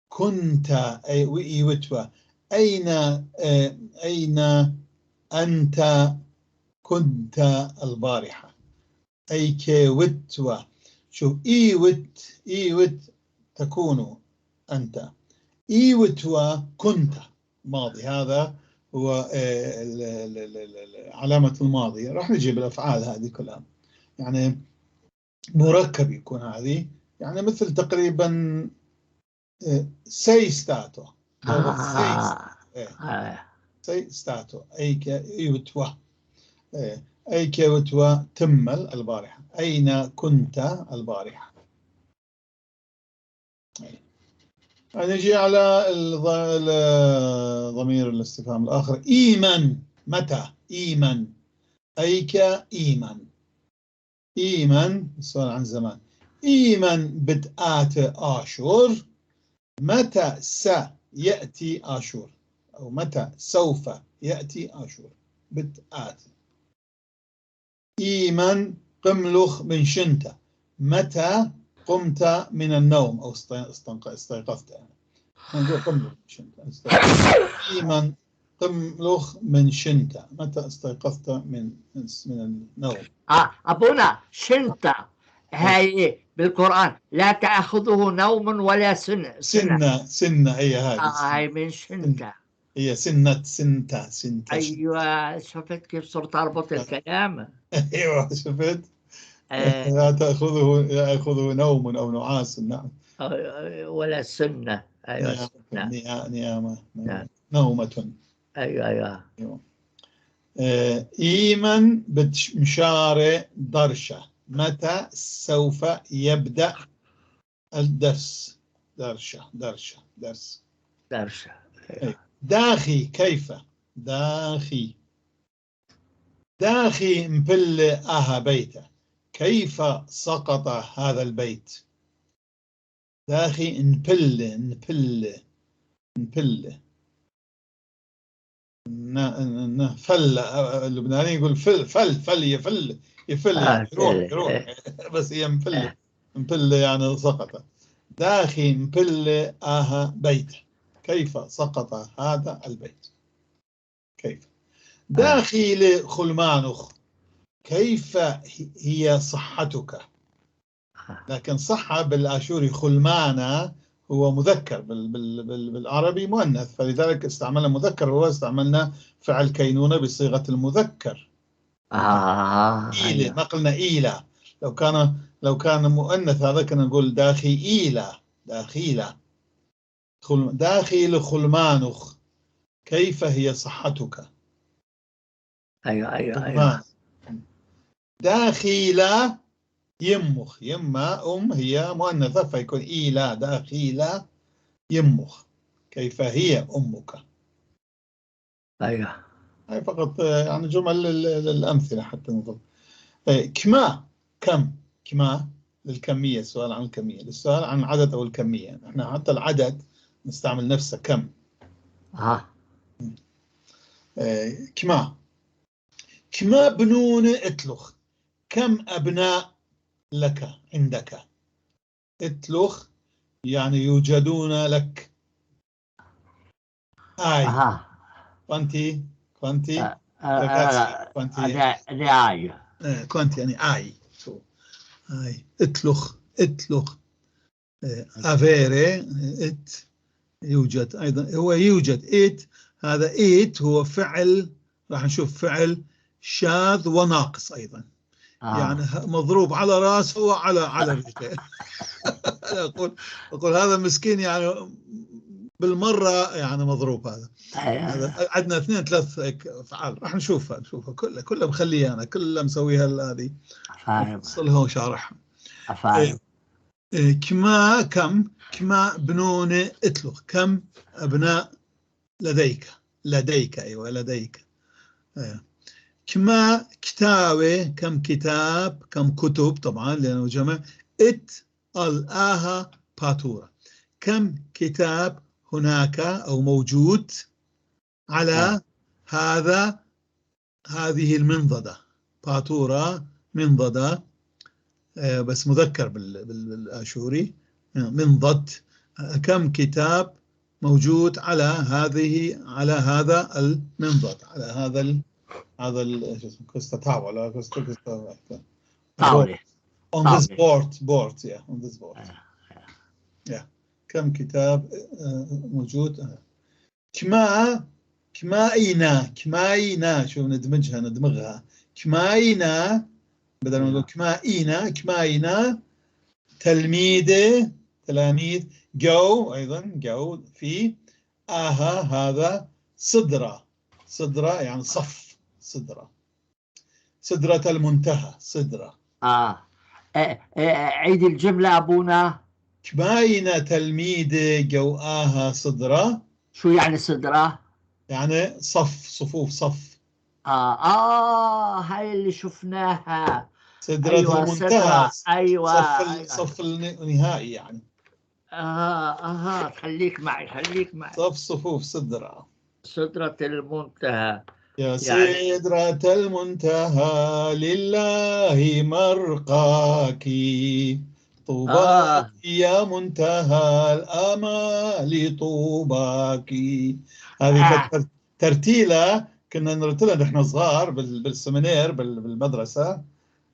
كنت؟ أي إيوت و، أين أين أنت كنت البارحة؟ أي كيوت و. شوف إيوت، إيوت تكون أنت، إيوت و كنت ماضي، هذا هو علامة الماضي. راح نجيب الأفعال هذه كلها، يعني مركب يكون هذه، يعني مثل تقريبا sei stato، sei stato، أي إيوتوا، أي كيوتوا تمل البارحة، أين كنت البارحة؟ نجي على ضمير الاستفهام الآخر. إيمن، متى؟ إيمن، أيك إيمن، إيمن السؤال عن زمان. إيمن بتآت آشور، متى سيأتي آشور؟ أو متى سوف يأتي آشور؟ بتآت. إيمن قملخ من شنطة، متى قمت من النوم أو استيقظت؟ يعني نقول قملخ من شنطة. إيمن قملخ من شنطة، متى استيقظت من النوم؟ أبونا شنطة هاي بالقرآن لا تأخذه نوم ولا سنة. سنة، سنة هي هذه. هاي من شنطة، هي سنة، سنتا، سنتا. أيوة، شفت كيف صرت أربط الكلام؟ أيوة شفت؟ لا تأخذه، لا يأخذه نوم أو نعاس. نعم. ولا سنة. أيوة سنة. نيامة، نومة. أيوة أيوة. إيمن بتمشاري درشة، متى سوف يبدأ الدرس؟ درشة درشة درس. درشة. إيه. داخي كيف؟ داخي داخي مبل أها بيته، كيف سقط هذا البيت؟ داخي نبل نبل نبل فل، اللبناني يقول فل فل فل يفل يفل يعني يروح يروح، بس هي مفل مفل يعني سقط. داخي مبل آها بيت، كيف سقط هذا البيت؟ كيف؟ داخل خلمانخ، كيف هي صحتك؟ لكن صحة بالآشوري خلمانة هو مذكر، بالعربي مؤنث، فلذلك استعملنا مذكر، هو استعملنا فعل كينونة بصيغة المذكر. إيلة، ما قلنا إيلة. لو كان مؤنث هذا كنا نقول داخي إيلة، داخيلة. داخل خلمانخ، كيف هي صحتك؟ أيوة أيوة أيوة. داخيلة يمخ، يما أم هي مؤنثة فيكون إيلا، داخيلة يمخ، كيف هي أمك؟ أيوة. هاي فقط يعني جمل للأمثلة حتى نظل. كما، كم، كما للكمية، السؤال عن الكمية، السؤال عن العدد أو الكمية. نحن حتى العدد نستعمل نفسه كم. كما، كما بنون اتلخ، كم أبناء لك عندك؟ اتلخ يعني يوجدون لك. آي. كوانتي كوانتي كوانتي آي كوانتي يعني آي. آي اتلخ اتلخ. افيري ات يوجد أيضا، هو يوجد ات، هذا ات هو فعل، راح نشوف فعل شاذ وناقص أيضا. يعني مضروب على راسه وعلى على رجليه. أنا أقول هذا مسكين يعني بالمرة يعني مضروب هذا. هذا عندنا 2 3 أفعال راح نشوفها كلها كلها مخليها أنا، كلها مسويها هذه، فاصلها وشارحها. كما كم، كما بنون اتلخ، كم أبناء لديك؟ لديك أيوة لديك. كما كتاوي، كم كتاب، كم كتب طبعا لأنه جمع. ات الآها باتورة، كم كتاب هناك أو موجود على هذا هذه المنضدة. باتورة منضدة، بس مذكر بالآشوري منضد. كم كتاب موجود على هذه، على هذا المنضد، على هذا هذا شو اسمه كوستا تاولا، كوستا طاولة on this board yeah on this board yeah. كم كتاب موجود. كما كمائنا، كمائنا شو ندمجها ندمغها، كمائنا بدل ما نقول كمائنا، كمائنا تلميذ تلاميذ جو أيضا جو في آها هذا صدرة، صدرة يعني صف، صدرة، سدرة المنتهى، سدرة. عيد الجملة أبونا. كماينة تلميذ جوآها صدرة. شو يعني صدرة؟ يعني صف، صفوف، صف. هاي اللي شفناها. سدرة أيوة المنتهى. سدرة. أيوة صف أيوة. صف النهائي يعني. خليك معي خليك معي. صف صفوف سدرة. سدرة المنتهى. يا سدرة المنتهى لله مرقاك، طوباك يا منتهى الآمال طوباك. هذه ترتيلة كنا نرتلها نحن صغار بالسمينير بالمدرسة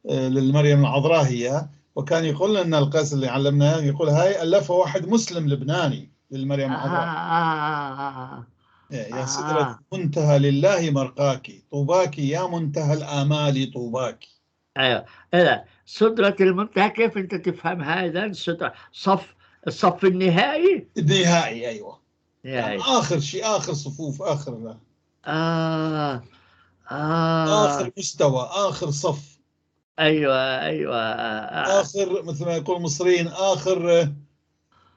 للمريم العذراء هي، وكان يقول لنا القاس اللي علمناه يقول هاي ألفها واحد مسلم لبناني للمريم العذراء. يا سدرة منتهى لله مرقاك، طوباك يا منتهى الآمال طوباك. أيوة. إيه سدرة المنتهى كيف أنت تفهمها إذا؟ سدرة صف، الصف النهائي؟ النهائي أيوة. يعني آخر شيء، آخر صفوف، آخر آخر مستوى، آخر صف. أيوة أيوة. آخر مثل ما يقول المصريين آخر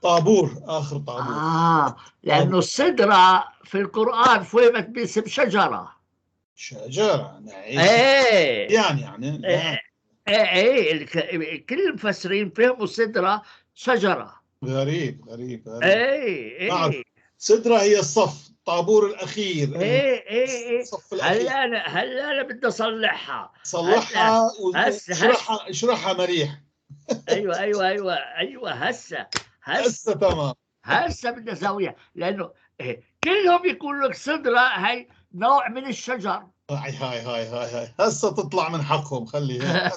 طابور، آخر طابور. لأنه السدرة في القرآن فهمت باسم شجرة. شجرة، نعم. إيه. يعني إيه، إيه، إيه، كل المفسرين فهموا السدرة شجرة. غريب غريب غريب. إيه، إيه. نعم. سدرة هي الصف، الطابور الأخير. إيه، إيه، إيه. الصف الأخير. هلا أنا بدي أصلحها. صلحها واشرحها، اشرحها مريح. أيوة، أيوة، أيوة، أيوة، هسه، هسه. هسه تمام. هسه بدي أسويها، لأنه كلهم يقولوا لك سدرة هي نوع من الشجر. هاي هاي هاي هاي هاي هسه تطلع من حقهم، خليها.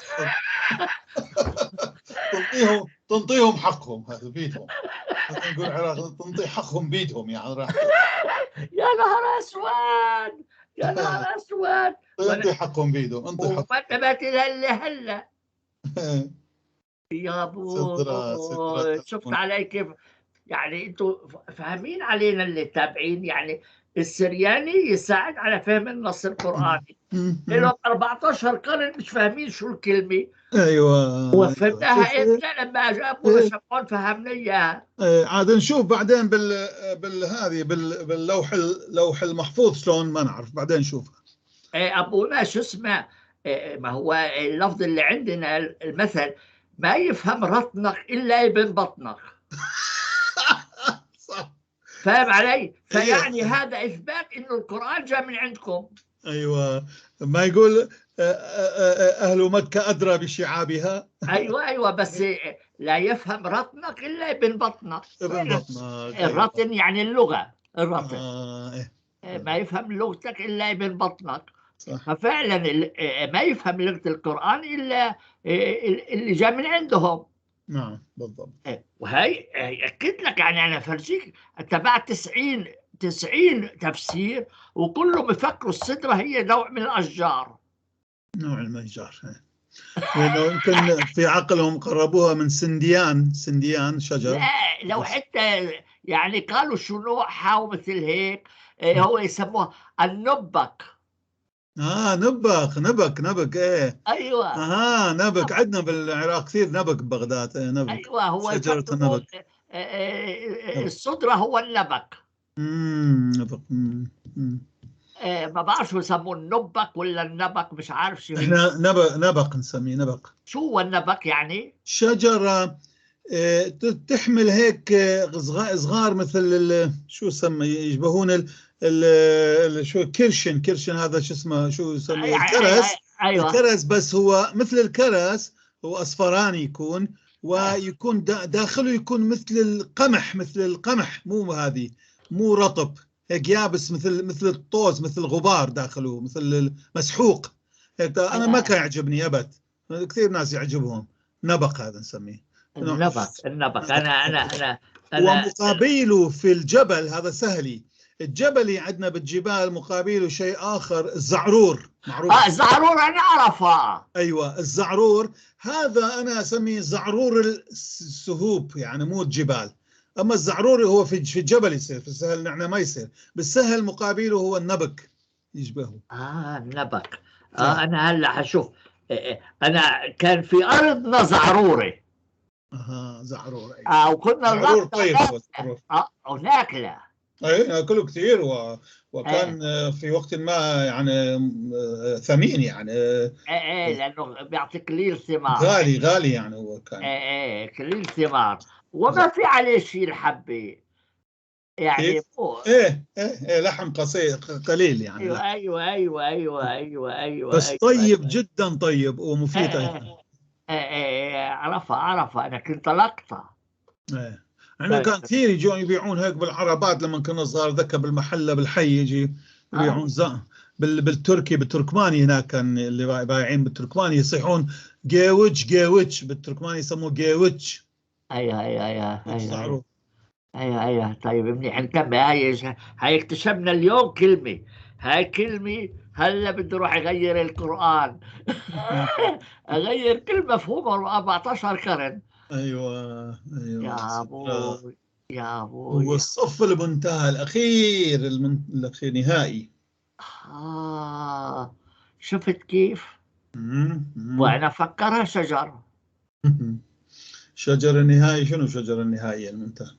تنطيهم حقهم، هذا بيدهم. نقول عراق تنطي حقهم بيدهم، يعني راح. يا نهار اسود، يا نهار اسود. تنطي حقهم بيدهم، انطي حقهم. وما انتبهت لها هلا. يا ابو سترة، سترة. شفت علي كيف؟ يعني انتم فاهمين علينا اللي تابعين، يعني السرياني يساعد على فهم النص القرآني. لهم 14 قرن مش فاهمين شو الكلمة. أيوة. وفهمناها إمتى؟ لما جاء أبو شمعون فهمنا إياها. عاد نشوف بعدين بالهذه باللوح اللوح المحفوظ شلون، ما نعرف، بعدين نشوفها. أبونا شو اسمه، ما هو اللفظ اللي عندنا المثل، ما يفهم رطنك إلا ابن بطنك. صح. فاهم علي؟ فيعني هذا إثبات إنه القرآن جاء من عندكم. أيوة، ما يقول أهل مكة أدرى بشعابها. أيوة، أيوة، بس لا يفهم رطنك إلا ابن بطنك. ابن بطنك. الرطن يعني اللغة، الرطن. إيه. ما يفهم لغتك إلا ابن بطنك. صح. ففعلا ما يفهم لغة القرآن إلا اللي جاء من عندهم. نعم بالضبط. وهي أكد لك، يعني أنا فرجيك تبعت 90 تفسير وكلهم يفكروا السدرة هي نوع من الأشجار. نوع من الأشجار، لأنه يمكن في عقلهم قربوها من سنديان، سنديان شجر. لا، لو حتى يعني قالوا شو نوعها ومثل هيك، هو يسموها النبك. نبك، نبك، نبك، إيه. أيوة. نبك. عندنا بالعراق كثير نبك ببغداد، إيه، نبك. أيوة، هو شجرة النبك. الصدرة هو النبك. نبك. ما بعرف شو يسموه، النبك ولا النبك، مش عارف شو. احنا نبق نسميه، نبق. شو هو النبك يعني؟ شجرة، تحمل هيك، صغار مثل شو يسمى، يشبهون شو كرشن، كرشن هذا شو اسمه، شو يسميه؟ الكرز. أيوة. الكرز، بس هو مثل الكرز، هو أصفراني يكون، ويكون داخله يكون مثل القمح، مثل القمح، مو هذه، مو رطب، هيك يابس، مثل الطوز، مثل الغبار داخله، مثل المسحوق هيك. أنا ما كان يعجبني أبد، كثير ناس يعجبهم. نبق هذا نسميه، النبق. النبق. أنا أنا أنا أنا ومقابله في الجبل هذا سهلي، الجبلي عندنا بالجبال مقابله شيء آخر، الزعرور معروف. الزعرور أنا أعرفها. أيوة، الزعرور هذا أنا أسميه زعرور السهوب، يعني مو الجبال. أما الزعرور هو في الجبل يصير، في السهل نحن ما يصير. بالسهل مقابله هو النبك، يشبهه. النبك. أنا هلا حشوف، أنا كان في أرضنا زعرورة. زعرور. أيوة. وكنا زعرور طيب هو زعرور. وناكله. أي، ناكله كثير، وكان في وقت ما يعني ثمين يعني. إيه، لأنه بيعطي قليل ثمار. غالي، غالي يعني هو كان. إيه، قليل ثمار وما في عليه شيء الحبة يعني. إيه؟ إيه، إيه، لحم قصير قليل يعني. أيوة، أيوة، أيوة، أيوة، أيوة، أيوة، بس أيوة، طيب. أيوة. جدا طيب ومفيد أيضا. إيه، عرفها، عرفها، أنا كنت لقطة. إيه. عندنا كان كثير يجون يبيعون هيك بالعربات لما كنا صغار، ذكر بالمحلة بالحي يجي يبيعون بالتركي، بالتركماني هناك كان اللي بايعين بالتركماني يصيحون جيوج، جيوج، بالتركماني يسموه جيوج. أيوة، أيوة، أيوة، أيوة، الزعرور. أيوة، أيوة. طيب منيح نكمل. هاي اكتشفنا اليوم كلمة، هاي كلمة هلا بدي اروح اغير القرآن. اغير كل مفهوم 14 قرن. أيوة، أيوة. يا أبوي، يا أبوي. هو الصف المنتهى الأخير، الأخير نهائي. شفت كيف؟ وأنا فكرها شجر. شجر النهائي، شنو شجر النهائية المنتهى؟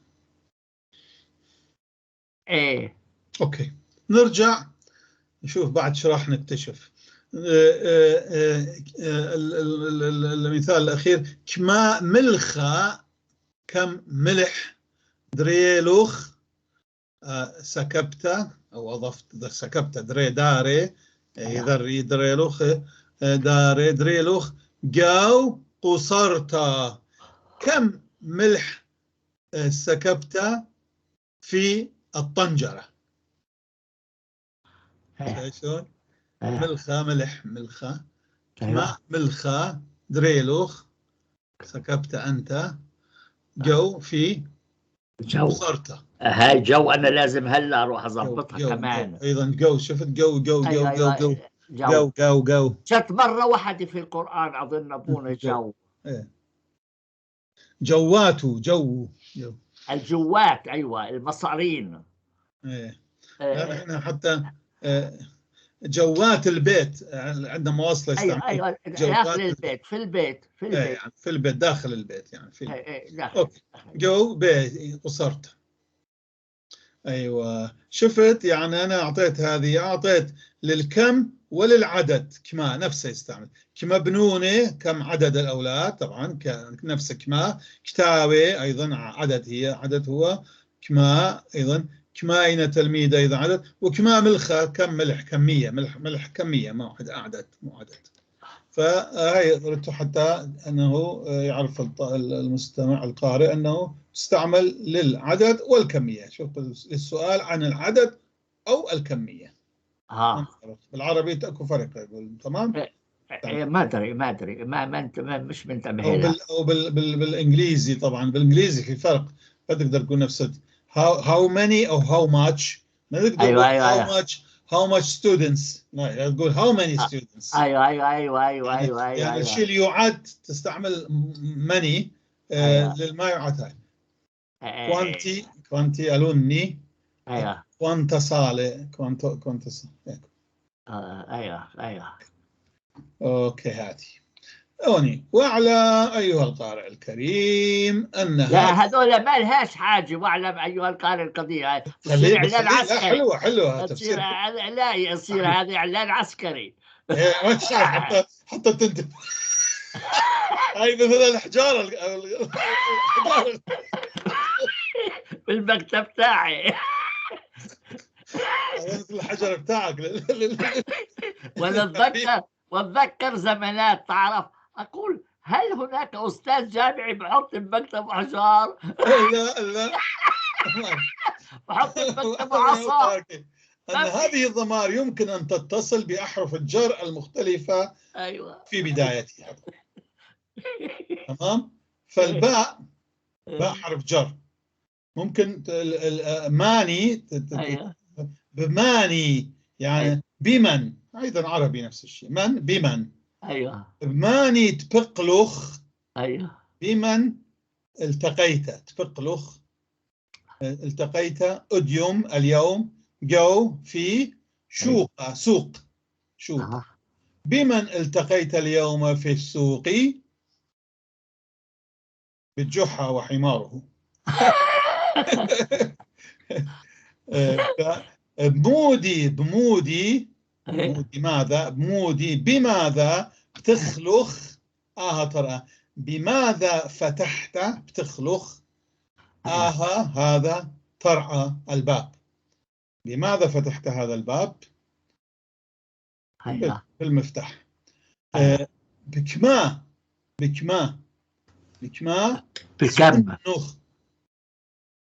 ايه. okay، نرجع نشوف بعد شو راح نكتشف. المثال الأخير: كما ملخا، كم ملح، دريلوخ سكبت أو أضفت، سكبت دري داري ذري دريلوخ داري دريلوخ جو قصرت، كم ملح سكبت في الطنجرة. شلون؟ ملخة ملح ملخة، ما ملخة دريلوخ سكبت أنت جو في جو قصرت. هاي جو أنا لازم هلا أروح أظبطها كمان. جو. أيضا جو، شفت جو جو جو. أيوة. جو جو جو جو جو. جت مرة واحدة في القرآن أظن أبونا جو. إيه. جواتو جو جو. الجوات، أيوة، المصارين. إيه. نحن حتى جوات البيت عندنا مواصلة. أيوة أيوة، داخل البيت، في البيت، في البيت. يعني في البيت، داخل البيت يعني في البيت. داخل. okay. جو بيت قصرت. أيوة، شفت يعني أنا أعطيت هذه، أعطيت للكم وللعدد كما نفسه يستعمل كما بنونة كم عدد الأولاد طبعا نفس كما كتاوي أيضا عدد، هي عدد هو كما أيضا كماينة تلميذ أيضا عدد، وكما ملخة كم ملح كمية، ملح ملح كمية ما عدد مو عدد. فهي ردت حتى أنه يعرف المستمع القارئ أنه استعمل للعدد والكمية. شوف السؤال عن العدد أو الكمية. بالعربي اكو فرق يقول تمام؟ ما ادري ما ادري ما ما انت ما مش منتبه لها. او بالانجليزي طبعا، بالانجليزي في فرق، ما تقدر تقول نفس how many او how much، ما تقدر أيوة تقول أيوة how much، how much students، لا تقول how many students. ايوه ايوه ايوه ايوه ايوه ايوه. يعني الشيء اللي يعد تستعمل many. أيوة. للما يعد هاي quanti، quanti alunni. Quanta sale، quanto، quanta sale. ايوه ايوه. okay، هاتي اوني. واعلم ايها القارئ الكريم ان لا، هذول ما لهاش حاجه. واعلم ايها القارئ القضيه تصير اعلان عسكري. حلوة حلوه. تفسير، لا يصير هذا اعلان عسكري. إيه، ما حتى تنتبه، هاي مثل الحجاره بالمكتب تاعي. مثل الحجر بتاعك. واتذكر واتذكر زمانات، تعرف، اقول هل هناك استاذ جامعي بحط بمكتب احجار؟ لا لا. بحط بمكتب عصا. أن هذه الضمائر يمكن أن تتصل بأحرف الجر المختلفة في بدايتها، تمام؟ فالباء باء حرف جر ممكن ماني. بماني يعني بمن، أيضا عربي نفس الشيء، من بمن. بماني تبقلخ. بمن التقيت، تبقلخ التقيت أديوم اليوم جو في شوق سوق شوق. بمن التقيت اليوم في السوق؟ بالجحا وحماره. بمودي بمودي بمودي ماذا؟ بمودي بماذا بتخلخ ترى بماذا فتحت بتخلخ هذا ترعى الباب. لماذا فتحت هذا الباب؟ بالمفتاح. بكما بكما بكما بكم زنخ،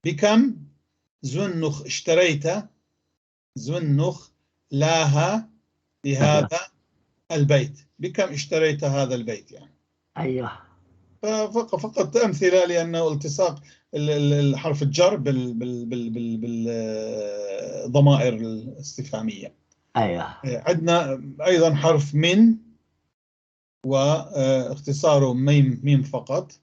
بكم زنخ اشتريت زنخ لاها لهذا البيت، بكم اشتريت هذا البيت يعني. ايوه. فقط أمثلة لأنه التصاق الحرف الجر بالضمائر الاستفهامية. ايوه. عندنا أيضا حرف من واختصاره ميم ميم فقط.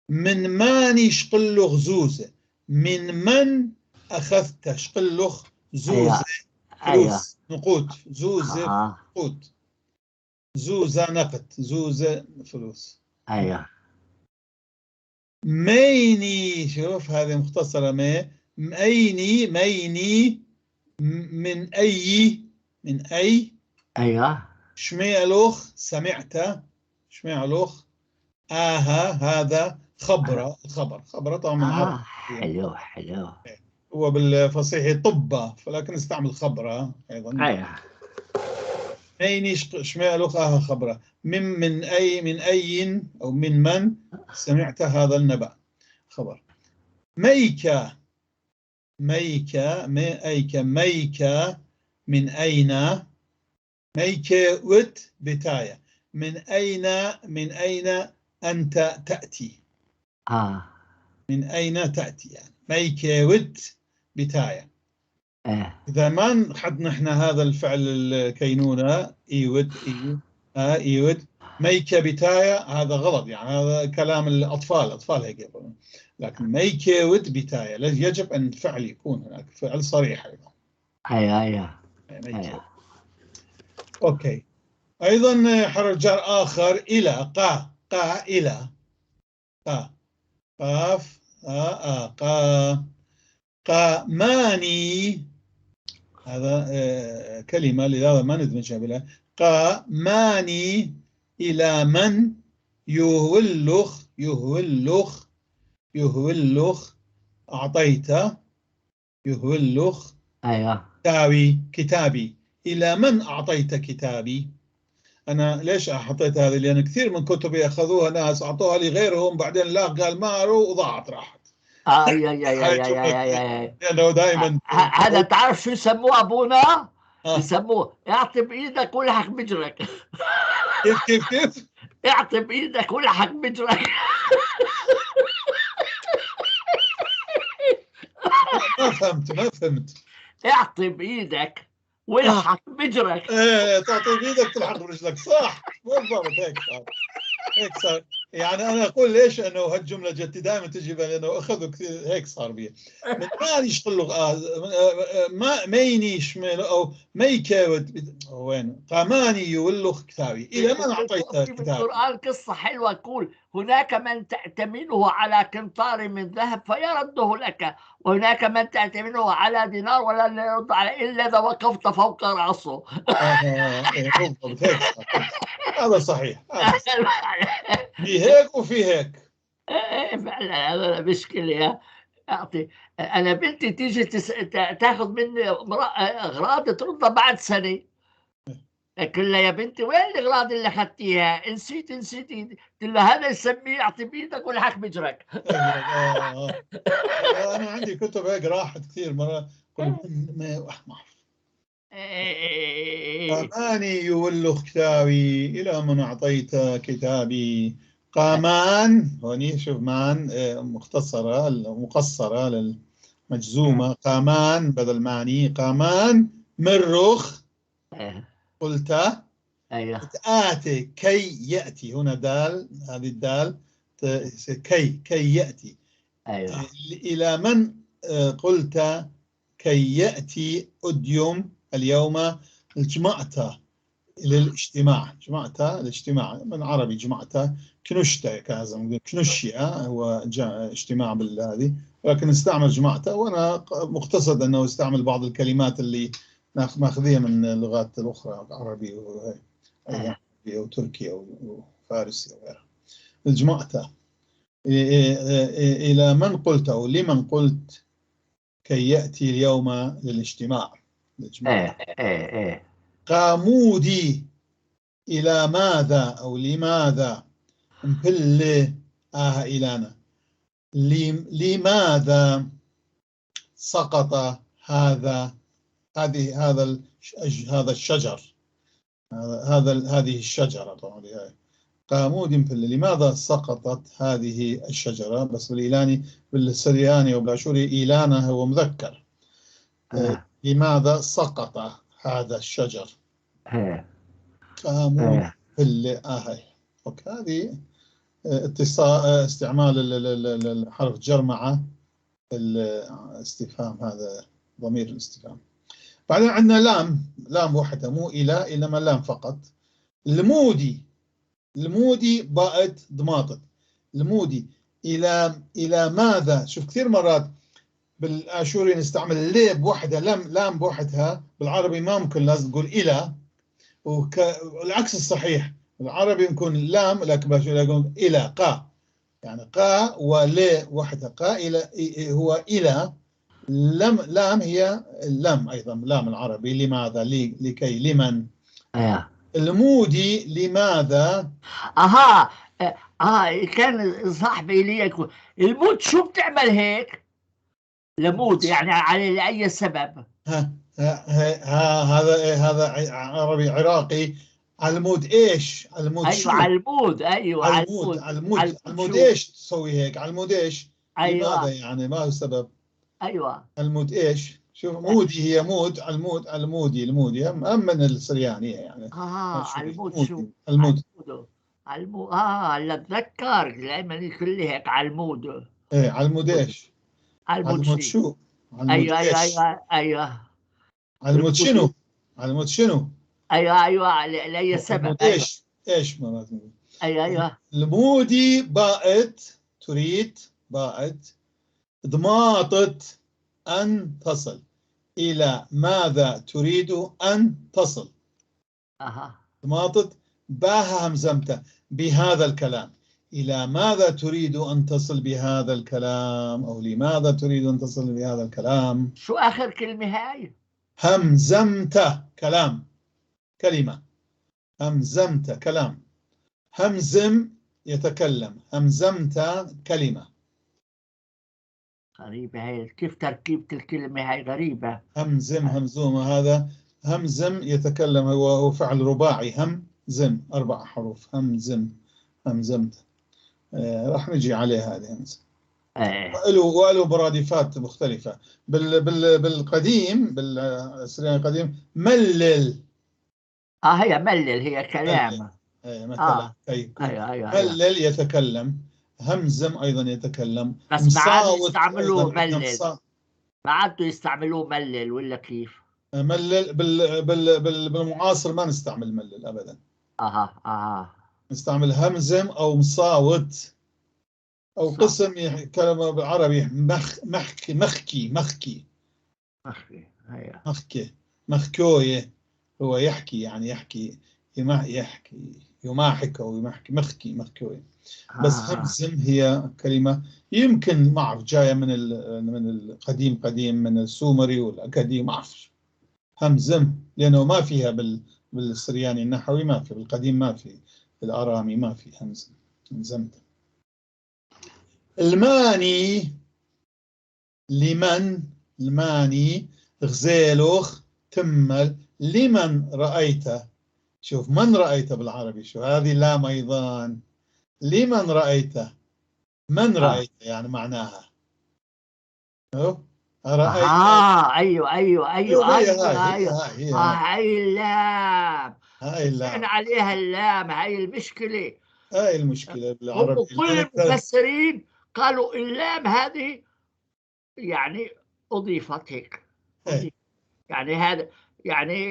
من ماني شقلخ زوزة، من من أخذت شقلخ زوزة. فلوس. نقود زوزة. نقود زوزة نقد زوزة فلوس. ايوه. ميني، شوف هذه مختصرة، ما ميني، ميني من أي، من أي. أيوه. شميلوخ سمعت، شميلوخ آها، هذا خبرة، الخبر، خبرة طبعا من عرب. حلو حلو. هو بالفصيح طبة، فلكن استعمل خبرة أيضا. أيوه. ميني شميلوخ آها خبرة، من أي، من أي أو من سمعت هذا النبأ، خبر. ميكا، ميكا، ميكا، ميكا من أين؟ ميكا وت بتايا، من أين، من أين أنت تأتي؟ من أين تأتي يعني ميكا وت بتايا. إذا ما نحط نحن هذا الفعل الكينونة إيوت، إي، إيوت ميكا بتايا، هذا غلط، يعني هذا كلام الأطفال، الأطفال هيك يقولون. لكن ميكا وت بتايا يجب أن الفعل يكون هناك فعل صريح أيضا. أيوه، أيوه. أيوه. أوكي. أيضا حرف جر آخر إلى، قا، قا إلى، قا، قاف، آ، آ، قا، قاماني، هذا كلمة لهذا ما ندمجها بلا. قاماني إلى من يهولخ، يهولخ، يهولخ أعطيت، يهولخ. أيوة. كتابي، كتابي، إلى من أعطيت كتابي؟ أنا ليش حطيت هذا؟ لأن كثير من كتبي أخذوها ناس أعطوها لغيرهم، بعدين لا قال ما وضاعت راحت. يا يا يا يا يا يا يا. لأنه دائما هذا تعرف شو يسموه أبونا؟ يسموه اعطي بإيدك والحق بجرك. كيف كيف كيف؟ اعطي بإيدك والحق بجرك. ما فهمت، ما فهمت. اعطي بإيدك والحق بجرك. ايه، تعطي بإيدك تلحق برجلك، صح بالضبط، هيك صار، هيك صار. يعني أنا أقول ليش أنه هالجملة جت دائما تجي بالي، لأنه أخذوا كثير هيك صار بي. من ما يشتغلوا، ما ميني شمال أو ميكا وين قاماني يولخ كتابي، إلى من أعطيت كتابي؟ في القرآن قصة حلوة تقول هناك من تأتمنه على قنطار من ذهب فيرده لك، وهناك من تأتمنه على دينار ولا يرد على إلا إذا وقفت فوق رأسه. بالضبط هيك صار. هذا صحيح، هذا صحيح. في هيك وفي هيك. فعلا هذا مشكلة. أعطي أنا بنتي تيجي تاخذ مني أغراض تردها بعد سنة. قلت لها يا بنتي وين الأغراض اللي أخذتيها؟ نسيت، نسيت. قلت لها هذا يسميه أعطي بإيدك والحق بجرك. أنا عندي كتب هيك راحت كثير مرة. قلت ما أعرف. قاماني يولخ كتابي إلى من أعطيت كتابي. قامان هوني شوف مان مختصرة مقصرة للمجزومة. قامان بدل ماني، قامان مرخ قلت. أيوه. آتي كي يأتي، هنا دال، هذه الدال كي، كي يأتي. أيوه. إلى من قلت كي يأتي أديوم اليوم جمعت للاجتماع، جمعت الاجتماع من عربي جمعت كنشتا، كهذا كنشيا هو اجتماع بالهذه، ولكن استعمل جمعت، وانا مقتصد انه استعمل بعض الكلمات اللي ماخذيها من اللغات الاخرى، عربي وتركي وفارسي وغيرها. جمعت الى من قلت او لمن قلت كي ياتي اليوم للاجتماع. قامودي إلى ماذا أو لماذا؟ مبل آه إلانا. لماذا سقط هذا، هذه، هذا هذا الشجر، هذا هذه الشجرة طبعا. قامودي مبل، لماذا سقطت هذه الشجرة؟ بس بالإيلاني، بالسرياني وبالآشوري إيلانا هو مذكر. لماذا سقط هذا الشجر؟ قامود okay. هذه اتصال، استعمال الحرف جر مع الاستفهام، هذا ضمير الاستفهام. بعدين عندنا لام، لام وحدة، مو إلى، إنما لام فقط. المودي، المودي بقت ضماطت. المودي إلى ماذا. شوف كثير مرات بالآشوري نستعمل لي بوحدها، لام بوحدها، بالعربي ما ممكن، لازم تقول إلى، والعكس الصحيح، بالعربي يكون لام لكن بالآشوري يقول إلى، قا، يعني قا ولي وحدها، قا إلى هو إلى، لم لام هي اللام أيضا، لام العربي، لماذا، لكي، لمن. المودي لماذا. أها كان صاحبي لي يقول المود شو بتعمل هيك؟ لمود يعني على لأي سبب؟ ها ها هذا هذا عربي عراقي. على المود ايش؟ على المود ايوه على المود، ايوه على المود، على المود، على المود ايش تسوي هيك؟ على المود ايش؟ ايوه لماذا يعني؟ ما هو السبب؟ ايوه على المود ايش؟ شوف مودي هي مود، على المود، على المودي، المودي هم من السريانية يعني. على المود شو؟ على المود، على المود، هلا اتذكر دائما يقول لي هيك على المود. ايه على المود ايش؟ على المود شو؟ ايوه ايوه ايوه ايوه على المود شنو؟ على المود شنو؟ ايوه ايوه لأي سبب؟ ايش؟ ايش مرات؟ ايوه ايوه المودي بائت تريد، بائت ضماطت أن تصل إلى ماذا تريد أن تصل. ضماطت باها همزمته بهذا الكلام، إلى ماذا تريد أن تصل بهذا الكلام، أو لماذا تريد أن تصل بهذا الكلام. شو آخر كلمة هاي؟ همزمت كلام، كلمة، همزمت كلام، همزم يتكلم، همزمت كلمة. غريبة هاي، كيف تركيبة الكلمة هاي غريبة. همزم همزومة، هذا همزم يتكلم، هو فعل رباعي، همزم 4 حروف، همزم همزمت. راح نجي عليها هذه همزم. وله مرادفات مختلفة بالقديم، بالسرياني القديم ملل. هي ملل، هي كلام. مثلا. أيوة أيوة. ملل يتكلم، همزم أيضا يتكلم. بس ما عادوا يستعملوه ملل، ما عادوا يستعملوه ملل ولا كيف؟ ملل بالمعاصر ما نستعمل ملل أبدا. نستعمل همزم أو مصاوت، أو صح. قسم كلمة بالعربي مخ مخكي مخكي مخكي مخكي، أيوة. مخكي مخكوية، هو يحكي يعني يحكي يحكي يماحك أو يمحكي، مخكي مخكوية. بس همزم هي كلمة يمكن ما أعرف جاية من من القديم، قديم من السومري والأكادي، ما أعرف همزم، لأنه ما فيها بالسرياني النحوي، ما في بالقديم، ما في بالآرامي، ما في همزم همزمت. الماني لمن، الماني غزيلوخ تمل لمن رأيت. شوف من رأيت بالعربي، شو هذه لام أيضا، لمن رأيت، من رأيت يعني معناها. رأيت. ايوه ايوه ايوه ايوه ايوه هاي اللام، هاي اللام عليها اللام، هاي المشكلة، هاي المشكلة بالعربي. كل المفسرين قالوا اللام هذه يعني أضيفت هيك، يعني هذا يعني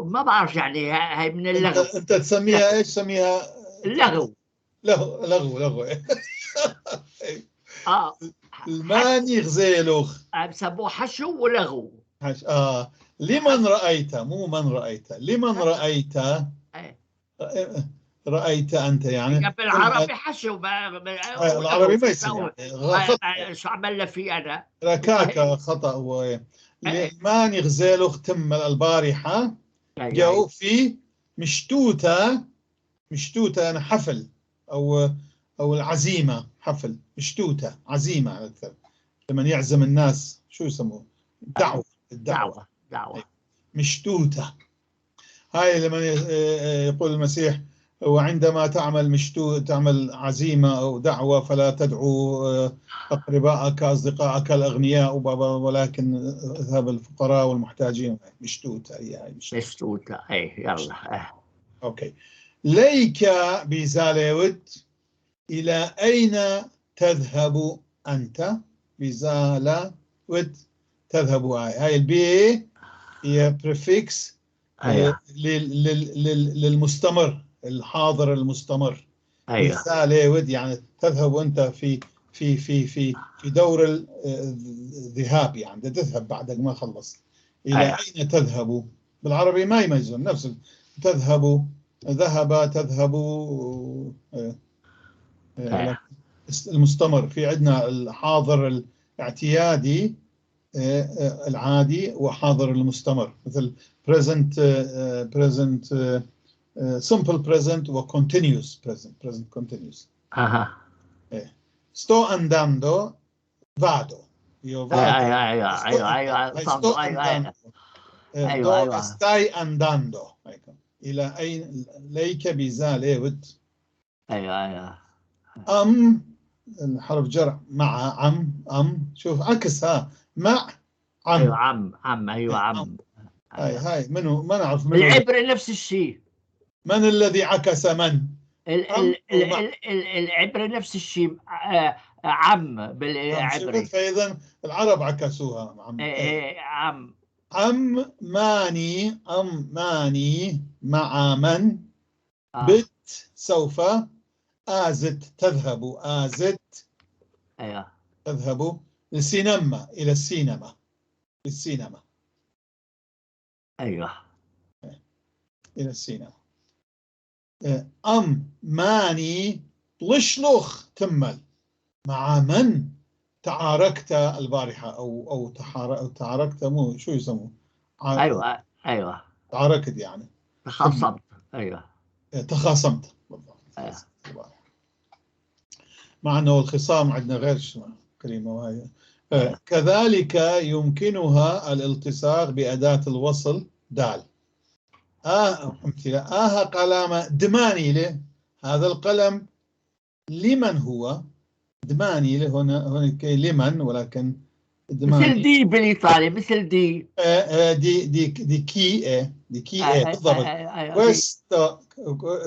ما بعرف يعني هاي من اللغو. انت تسميها ايش؟ تسميها اللغو. لغو لغو لغو. الماني غزيلوخ بسموه حشو ولغو. حش لمن رأيت، مو من رأيت، لمن رأيت. رأيت أنت يعني بالعربي حشو، العربي ما يصير يعني. شو عملنا فيه أنا؟ ركاكة خطأ. هو لماني غزيلوخ تم البارحة جو في مشتوتة، مشتوتة يعني حفل أو العزيمة، حفل مشتوتة عزيمة على الثب، لمن يعزم الناس شو يسموه؟ دعوة، الدعوة، دعوة مشتوتة. هاي لمن يقول المسيح وعندما تعمل تعمل عزيمة أو دعوة فلا تدعو أقربائك أصدقائك الأغنياء، ولكن اذهب الفقراء والمحتاجين. مشتوتة، هي مشتوتة. أي يلا okay. ليك بزاليود إلى أين تذهب أنت؟ بزالود تذهب، هاي ال بي هي prefix للمستمر، الحاضر المستمر. ايوه بيزالي ود يعني تذهب وانت في في في في في دور الذهاب، يعني تذهب بعدك ما خلصت. الى أيوة. اين تذهب؟ بالعربي ما يميزون نفس تذهب، ذهب، تذهب. أيوة. المستمر في عندنا الحاضر الاعتيادي، العادي، وحاضر المستمر، مثل present simple present و continuous present، present continuous. اها. Sto andando، vado، io vado. ايوه Sto ايوه ايوه andando. Sto ايوه ايوه andando. أيوة، dove أيوة. stai andando؟ هيك. إلى أين؟ ليك بزالي ود. ايوه. أم الحرف جر مع عم، أم، شوف عكسها مع عم. ايوه، عم عم، ايوه عم. هاي هاي منو؟ ما نعرف منو. العبري نفس الشيء. من الذي عكس من؟ عم ومع. العبري نفس الشيء، عم شفت؟ بالعبري. فإذا العرب عكسوها عم. إيه، إيه، عم. عم ماني، أم ماني مع من؟ بت سوف، آزت تذهب، آزت تذهب للسينما، إلى السينما، للسينما. إلى السينما. أم ماني لشلخ تمل، مع من تعاركت البارحة أو تعاركت، مو شو يسموه؟ ايوه. تعاركت يعني. تخاصمت، ايوه. تخاصمت بالضبط. أيوة. مع أنه الخصام عندنا غير كلمة وهي. كذلك يمكنها الالتصاق بأداة الوصل دال. أمثلة: آه قلم دماني له، هذا القلم لمن هو؟ دماني له، هنا كي لمن، ولكن دماني. مثل di بالإيطالي، مثل di. Di di di chi è، di chi è، بالضبط.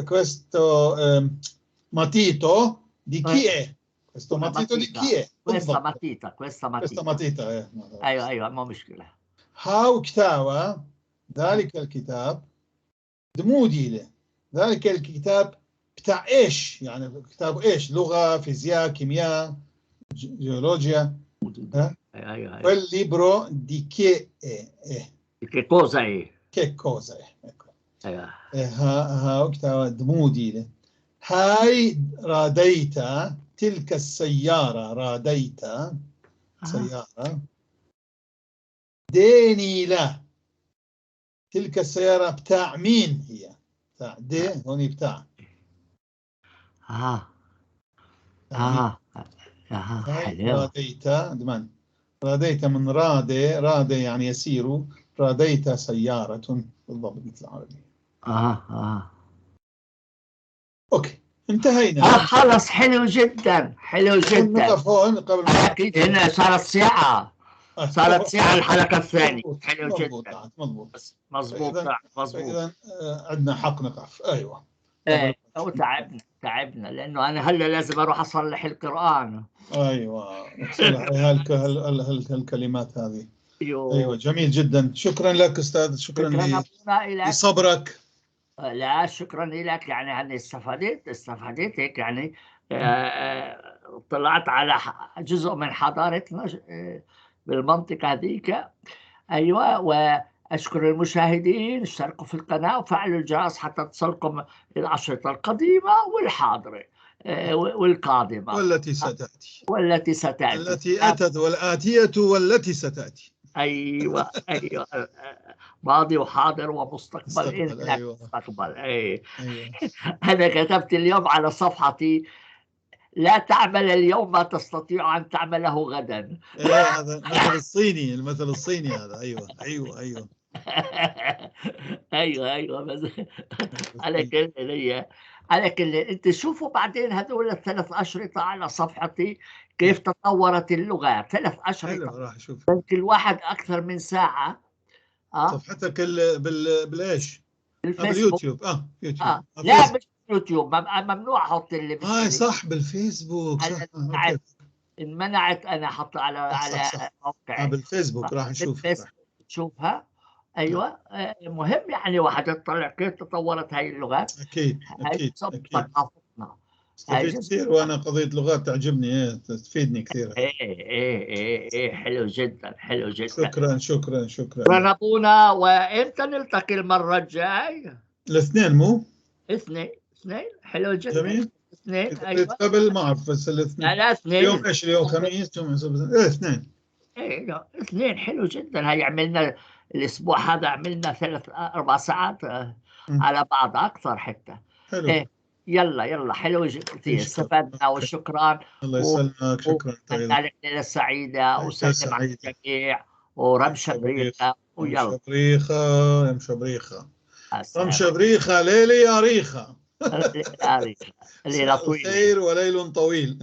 Questo matito di chi è؟ Questo matito di chi è؟ Questa matita، questa matita. Questa matita. ايوه، ما مشكلة. هاو كتاوة، ذلك الكتاب دمودي له، ذلك الكتاب بتاع ايش؟ يعني كتاب ايش؟ لغة، فيزياء، كيمياء، جيولوجيا. ها؟ ايوه. Quel libro di che è؟ Che cosa è؟ Che cosa è؟ Ecco. ايوه. ها كتاب دمودي له. هاي راديت تلك السيارة، راديت سيارة ديني لا، تلك السيارة بتاع مين هي؟ بتاع di هوني بتاع. حلو. راديت دمان، راديت من رادي، رادي يعني يسير، راديت سيارة بالضبط مثل العربي. Okay، انتهينا. خلص، حلو جدا، حلو جدا. نقف هون قبل ما اكيد هنا صارت ساعة، صارت ساعة الحلقة الثانية. حلو جدا. مضبوط مضبوط مضبوط. إذا عندنا حق نقف. ايوه. او تعبنا لانه انا هلا لازم اروح اصلح القرآن. ايوه، هالكلمات هذه. ايوه، جميل جدا. شكرا لك استاذ، شكرا لصبرك. لا، شكرا لك. يعني انا استفدت هيك، يعني طلعت على جزء من حضارتنا بالمنطقة هذيك. ايوه، واشكر المشاهدين، اشتركوا في القناة وفعلوا الجرس حتى تصلكم الأشرطة القديمة والحاضرة والقادمة والتي ستأتي، والتي ستأتي، التي أتت والآتية والتي ستأتي. ايوه، ماضي وحاضر ومستقبل. أيوة. مستقبل. أيوة. انا كتبت اليوم على صفحتي: لا تعمل اليوم ما تستطيع ان تعمله غدا. إيه، هذا المثل الصيني، المثل الصيني هذا. ايوه. ايوه، بس على كل على كل انت شوفوا بعدين هذول الثلاث اشرطه على صفحتي كيف تطورت اللغه. 3 اشرطه، راح اشوف كل واحد اكثر من ساعه. صفحتك بالايش؟ باليوتيوب. يوتيوب. لا، مش يوتيوب، ممنوع احط اللي صح، بالفيسبوك. صح، انمنعت انا احط على على موقع بالفيسبوك. راح نشوف، تشوفها. ايوه، مهم يعني واحد يطلع كيف تطورت هاي اللغات. اكيد اكيد. ثقافتنا. استفيد كثير، وأنا قضية لغات تعجبني، إيه، تفيدني كثير. إيه، حلو جدا، حلو جدا. شكرا شكرا شكرا. شكرا أبونا. وإمتى نلتقي المرة الجاي؟ الاثنين مو؟ اثنين، اثنين، حلو جدا. جميل. اثنين، أيوة. قبل ما أعرف، بس الاثنين. لا لا، اثنين. اليوم إيش اليوم؟ خميس، جمعة، سبت، إيه، اثنين. إيه، لا، اثنين، حلو جدا. هاي عملنا الأسبوع هذا، عملنا 3 4 ساعات على بعض، أكثر حتى. حلو. إيه. يلا يلا، حلو كثير. شكراً. استفدنا وشكرا. الله يسلمك، شكرا. أتمنى لك ليلة سعيدة، ليلة وسلم على سعيدة. الجميع، ورمشة بريخة، ويلا. رمشة بريخة، رمشة بريخة. السلام. رمشة بريخة، ليلي يا ريخة. ليلة طويلة. خير وليل طويل.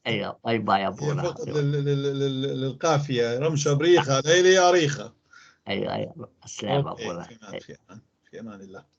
ايوه، bye bye يا هي ابونا. فقط للقافية، رمشة بريخة، ليلي يا ريخة. ايوه، السلام okay، ابونا. في أمان، في أمان، في أمان الله.